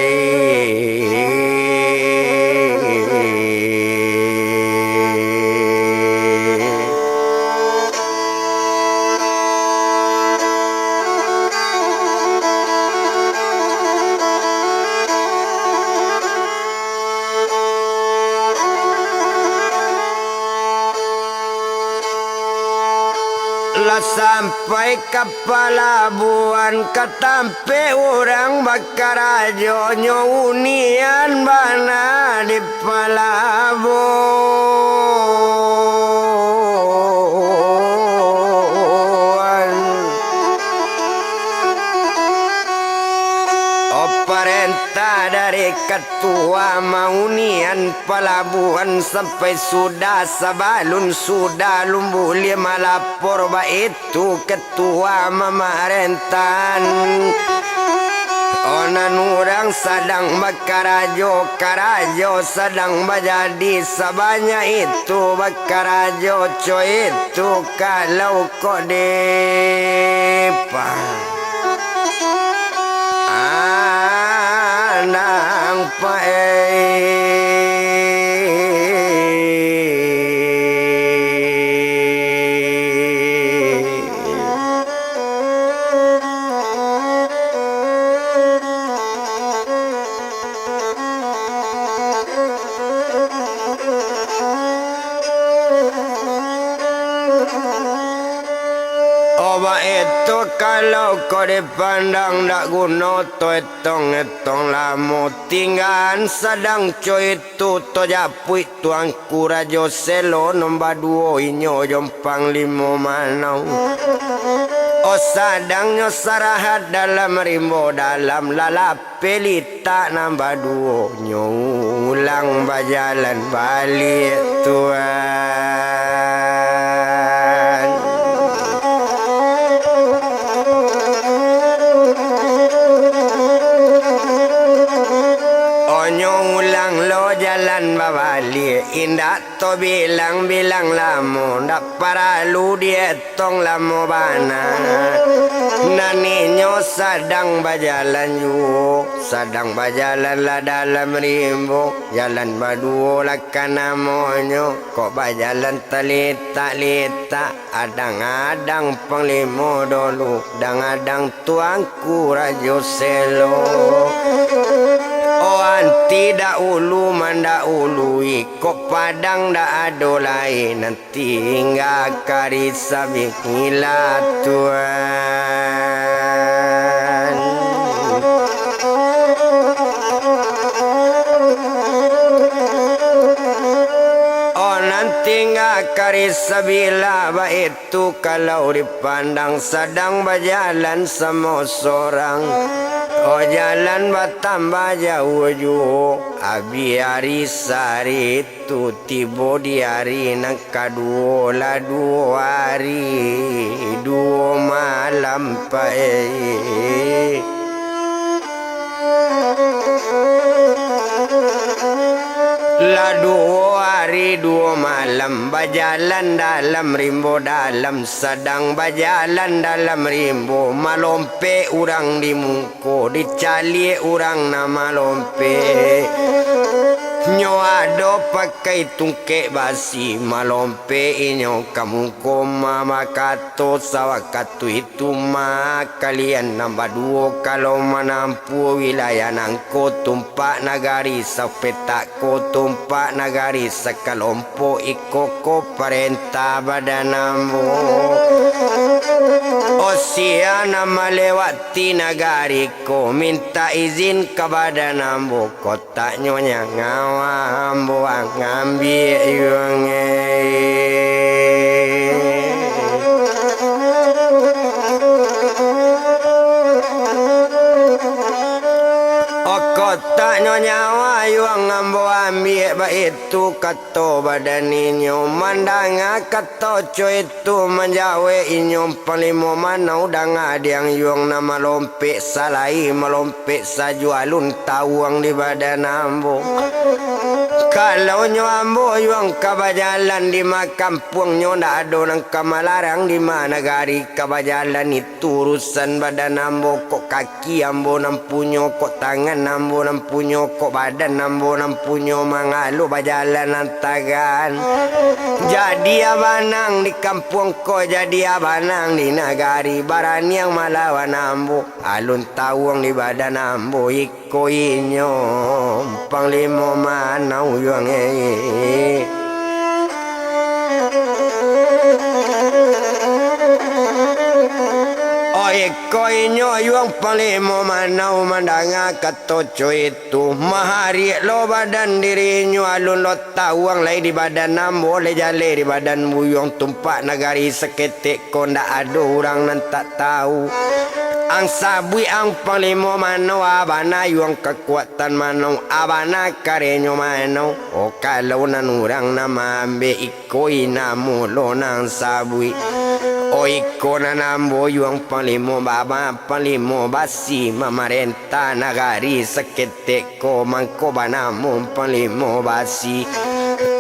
Lah sampai ka palabuhan, ka tampek urang bakarajo, nyo unian bana di palabuhan. Dari katua maunian palabuhan sampai sudah, sabalun sudah lumbulie malapor, baitu katua mamarentahan. Onan urang sadang bakarajo, karajo sadang bajadi, sabanyak itu bakarajo, co itu kalau kok dipah. Anang pae. Obat itu kalau kau dipandang dak guno, to etong-etong lamo, tinggaan sadang co itu to japuik Tuanku Rajo Selo nomba duo inyo jo Panglimo Manau. O sadangnyo sarahat dalam rimbo dalam lalap. Pelitak nan baduo nyo ulang bajalan baliak, Tuan. Onyo ulang lo jalan babaliak, indak to bilang-bilang lamo, ndak paralu dietong lamo bana. Nan inyo sadang bajalan juo, sadang bajalan lah dalam rimbo, jalan baduo lah ka namonyo, kok bajalan talitak-litak, adang-adang Panglimo Dolu, adang-adang Tuanku Rajo Selo. O anti dahulu mandahului, kok padang dak ado lai, nan tingga kari sabingkilah, Tuan. O nan tingga kari sabilah, baitu kalau dipandang sadang bajalan samo sorang. O jalan batambah jauah juo, abih ari sari tu tibo di ari nan kaduo, lah duo ari, duo malam pae. Lah duo ari, duo malam, bajalan dalam rimbo dalam, sadang bajalan dalam rimbo, malompek urang di mu- ko, dicaliak urang nan malompek. Nyo ado pakai tungkek basi, malompek inyo ka muko ma-, bakato, sawakatu itu ma, kalian nan baduo kalau manampuah wilayah nangko, tumpak nagari sapetak ko, tumpak nagari sakalom- po, iko ko parentah badan ambo. O sia nan malewati nagari ko, mintak izin ka badan ambo, kotaknyo nyawa ambo ang ambiak yuang e. O kotaknyo nyawa yuang ambo ambiak, baitu kato badan inyo. Mandanga kato co itu, manjawek inyo Panglimo Manau, danga diang yuang nan malompek salai, malompek sajo alun tawuang di badan ambo. Kalau nyo ambo yuang ka bajalan di ma kampuang, nyo ndak ado nan ka malarang, di ma nagari ka bajalan itu urusan badan ambo, kok kaki ambo nan punyo, kok tangan ambo nan punyo, kok badan ambo nan punyo, mangalo bajalan antagan. Jadi abanang di kampuang ko, jadi abanang di nagari, baraniang malawan ambo, alun tawuang di badan ambo, iko inyo Panglimo Manau yuang e. Oi, ko inyo yuang Panglimo Manau mandanga kato co itu, mahariak lo badan dirinyo, alun lo tawuang lai di badan ambo, lai jaleh di badan buyuang, tumpak nagari saketek ko ndak ado urang nan tak tau. Ang sabuik ang Panglimo mano, a bana yuang kakuatan mano, a bana karenyo mano. Oh, kalau nan urang nan maambek iko, ina mulo nan sabuik. Oh, iko nan ambo yuang Panglimo Baba, Panglimo Basi, mamarentah nagari saketek ko, mangko banamo Panglimo Basi.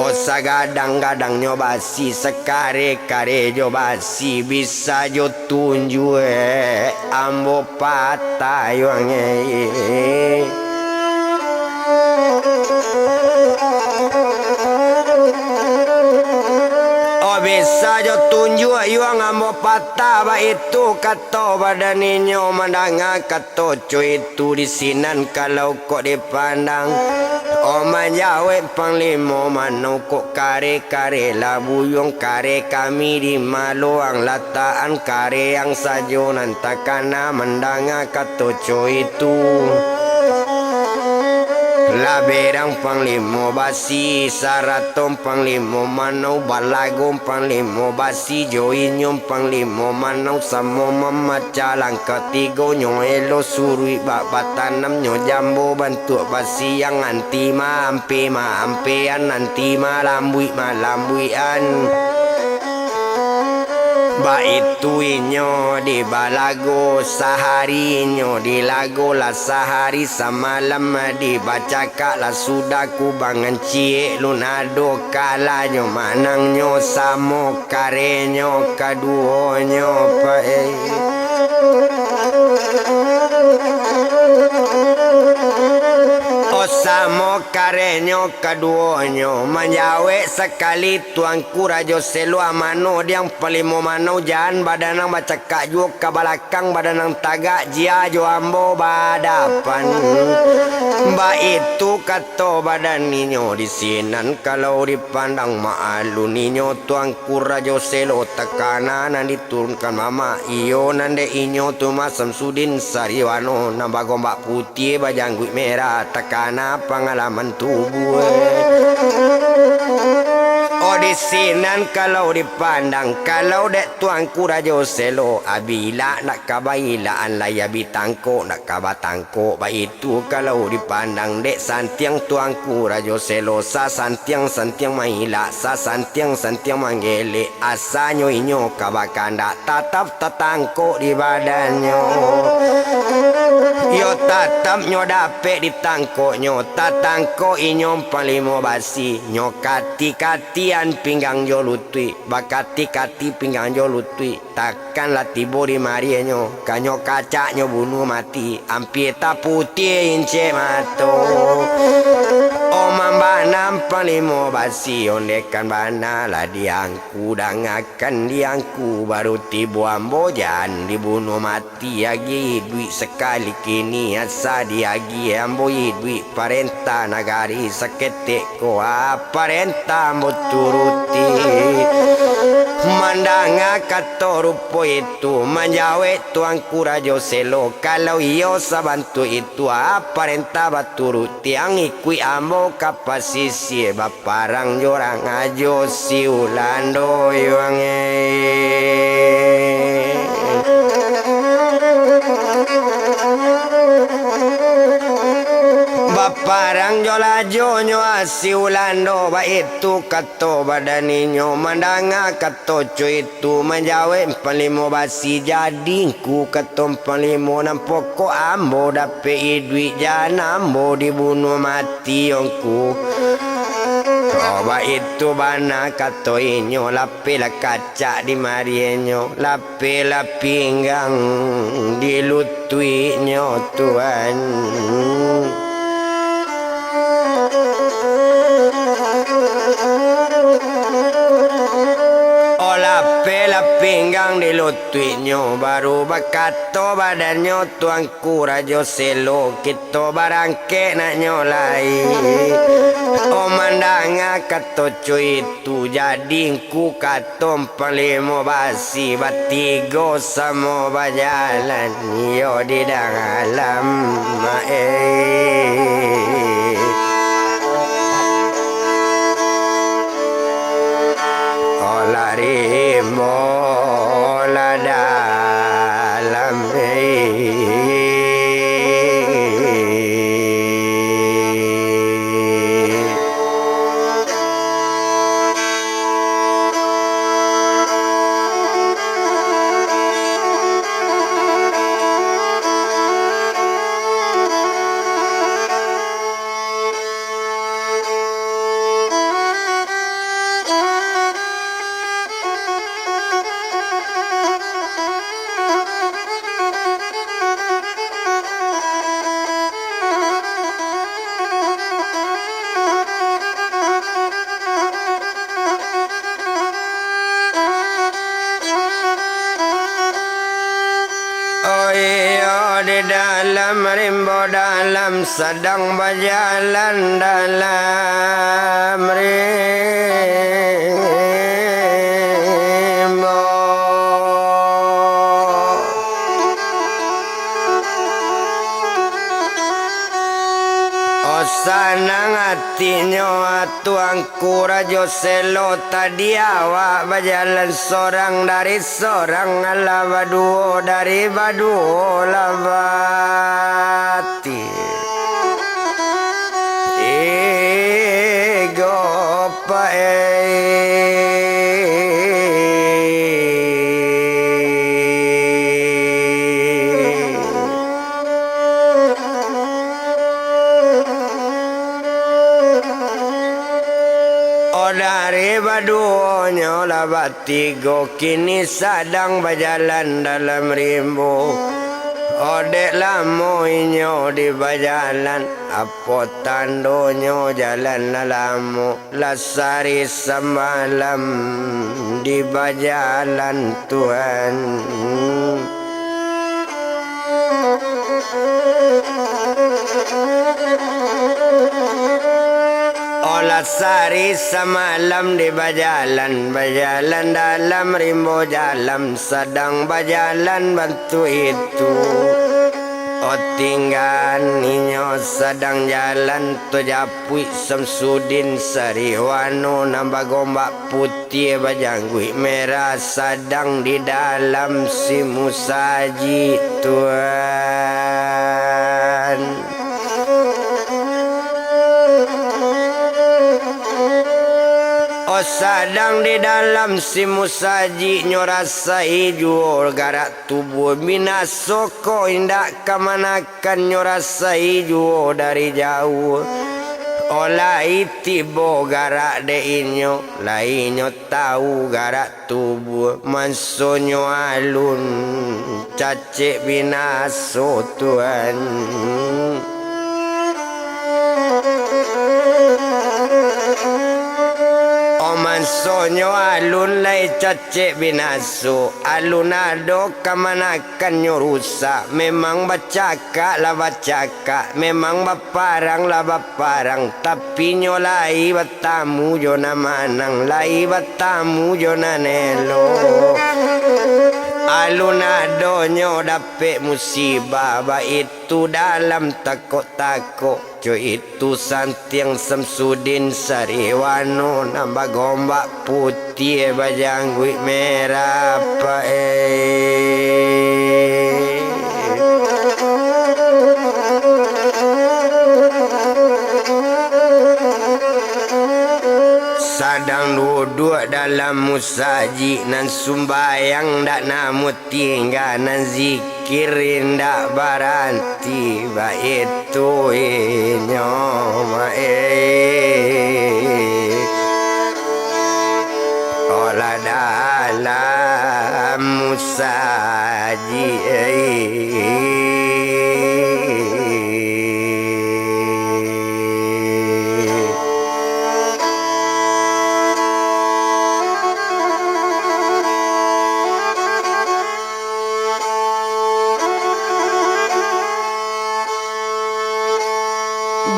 Oh, sagadang-gadangnyo basi, sakare-kare jo basi, bisa jo tunjuak ambo patah yuang e. Oh, bisa jo tunjuak yuang ambo patah, baitu kato badan inyo mandanga kato Toco itu di sinan kalau kok dipandang. Oh, manjawek Panglimo mano kok kare-kare lah buyuang, kare kami di maluang latakan, kare ang sajo nan takana mandanga kato co itu. Lah berang Panglimo Basi, sarato Panglimo mano, balago Panglimo Basi jo inyo Panglimo mano, samo mama- Jalan katigonyo elo suruik bak batanamnyo jambo bantuak basiang, anti maampe-maampean, anti malambuik-malambuikan. Baitu inyo di balago, sahari inyo di lago, lah sahari samalam di bacakak, lah sudah kubangan ciek lun ado kalahnyo manangnyo samo. Karenyo kaduonyo, Pak, eh. Oh, samo karenyo kaduonyo, manjawek sakali Tuanku Rajo Selo, a mano diang Panglimo mano, jan badanang bacakak juo ka balakang, badanang tagak, jia jo ambo badapan. Baitu ka- To badan inyo di sinan, kalau dipandang ma alun inyo Tuanku Rajo Selo, takana nan diturunkan mamak, iyo nan dek inyo tu Mas Samsudin Sariwano, nan bagombak putiah bajangguik merah, takana pangalaman tubuah. Oh, di sinan kalau dipandang, kalau dek Tuanku Rajo Selo, abilak nak ka bailakan, lai abi tangkok nak ka batangkok, baitu kalau dipandang dek santiang Tuanku Rajo Selo, sasantiang-santiang mailak, sasantiang-santiang manggelek, asanyo inyo ka bakandak, tatap tatangkok di badannyo. Iyo, tatap nyo dapek ditangkoknyo, tatangkok inyo Panglimo Basi, nyo kati-katian pinggang jo lutuik, bakati-kati pinggang jo lutuik. Takkan lah tibo di mariahnyo, ka nyo kacak nyo bunuah mati, ampia taputiah incek mato. Omang bana Panglimo Basi, ondekan bana lah diangku, dangakan diangku, baru tibo ambo jan dibunuah mati, agiah iduik sakali kini, asa diagiah ambo iduik. Parentah nagari saketek ko, a, parentah ambo turuti. Mandanga kato rupo itu, manjawek Tuanku Rajo Selo, kalau iyo sabantuak itu, a, parentah baturuti, ang ikuik ambo ka pasisia, baparang jo Rajo Siulando yuang e. Baparang jo rajonyo Siulando, baitu kato badan inyo, mandanga kato co itu, manjawek Panglimo Basi, jadi ngku kato Panglimo, nan pokok ambo dapek iduik, jan ambo dibunuah mati yo ngku. Oh, baitu bana kato inyo, lapehlah kacak di mariahnyo, lapehlah pinggang di lutuiknyo, Tuan. Oh, lapehlah pinggang di lutuiknyo, baru bakato badannyo, Tuan Ku Rajo Selo, kito barangkek naknyo lai. Oh, mandanga kato co itu, jadi ngku kato Panglimo Basi, batigo samo bajalan, iyo di dalam, eh. Oh, lah rimbo lah dalam, eh. Rimbo dalam, sadang bajalan dalam rimbo. Oh, sanang atinyo, Tuanku Rajo Selo, tadi awak bajalan sorang dari sorang, alah baduo dari baduo, lah bati. Igo pae. Oh, dari baduonyo lah batigo, kini sadang bajalan dalam rimbo. Oh, dek lamo inyo di bajalan, apo tandonyo jalan lah lamo? Lah sari samalam di bajalan, Tuan. Oh, lah sari samalam di bajalan, bajalan dalam rimbo jalan, sadang bajalan bantuak itu. Oh, tinggaan inyo sadang jalan, tajap- puik Samsudin, sari wano nan bagombak putiah, bajangguik merah, sadang di dalam si musajik, Tuan. Oh, sadang di dalam si musajik, nyo rasai juo garak tubuah, binaso ko indak ka mana- kan nyo rasai juo dari jauah. Oh, lai tibo garak dek inyo, lai inyo tau garak tubuah, mansonyo alun cacek binaso, Tuan. Oh, mansonyo alun lai cacek binaso, alun ado ka mana- kan nyo rusak, memang bacakak lah bacakak, memang baparang lah baparang, tapi nyo lai batamu jo nan manang, lai batamu jo nan elok. Alun ado nyo dapek musibah, baitu dalam takok-takok. Jo itu santiang Samsudin, sari wano nan bagombak putiah, bajangguik merah pae. Sadang duduak dalam musajik, nan sumbayang dak namuah tingga, nan zi- kir indak baranti, baitu inyo mae. Olah dalam musajik.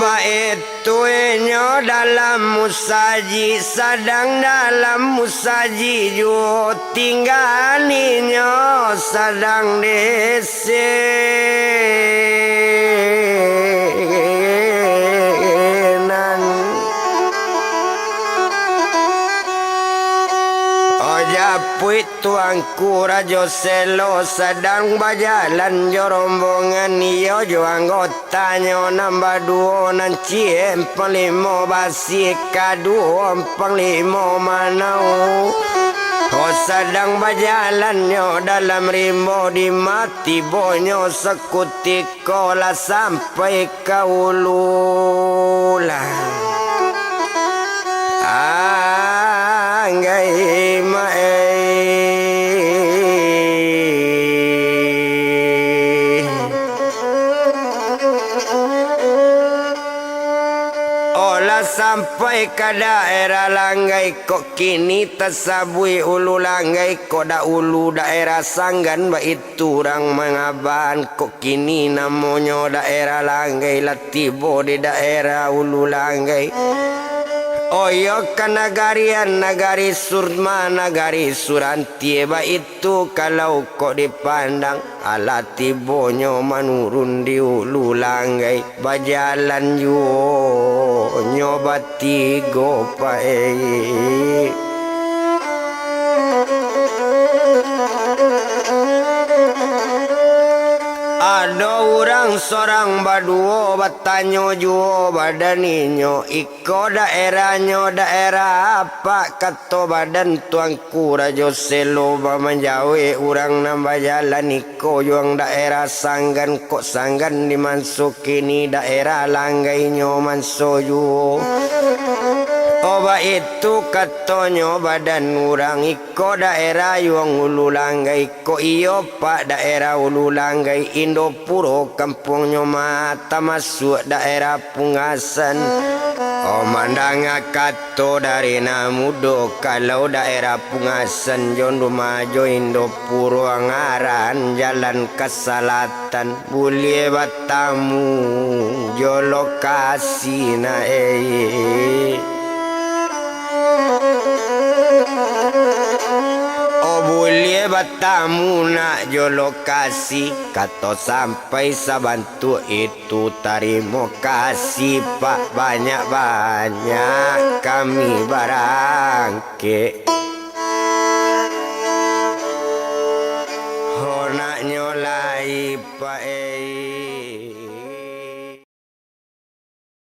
Baitu inyo dalam musajik, sadang dalam musajik juo, tinggaan inyo sadang di sinan. Ojapuik Tuanku Rajo Selo sadang bajalan jo rombongan iyo jo anggotanyo nan baduo nan ciek, Panglimo Basiak kaduo, Panglimo Manau. Oh, sadang bajalan nyo dalam rimbo, di ma tibonyo sakutiko lah sampai ka ulu lah. Anggai mae. Olah sampai ka daerah Langgai, kok kini tasabuik Ulu Langgai, kok dahulu daerah Sanggan, baitu urang mangaban, kok kini namonyo daerah Langgai, lah tibo di daerah Ulu Langgai. Oyo ka nagarian, nagari Surma, nagari Surantie, baitu kalau kok dipandang. Alah tibonyo manurun di Ulu Langgai, bajalan juo nyo batigo paik. Ado urang sorang baduo batanyo juo badan inyo, iko daerahnyo daerah apak, kato badan tuan Ku Rajo Selo bamanjawek urang nan bajalan iko, juang daerah Sanggan, kok Sanggan di manso kini daerah Langgainyo manso juo. Oh, baitu katonyo badan urang iko daerah juang Ulu Langgai, kok iyo pak daerah Ulu Langgai, Indopuro kampuangnyo mah tamasuak daerah Pungasan. Oh, mandanga kato dari nan mudo, kalau daerah Pungasan jo rumah jo Indopuro ngaran jalan ka salatan, buliah batamu jo lokasi nak, eh. Oh, buliah batamu nak jo lokasi, kato sampai sabantuak itu. Tu tarimo kasih, Pak, banyak-banyak kami barangkek. Honaknyo lai, Pak,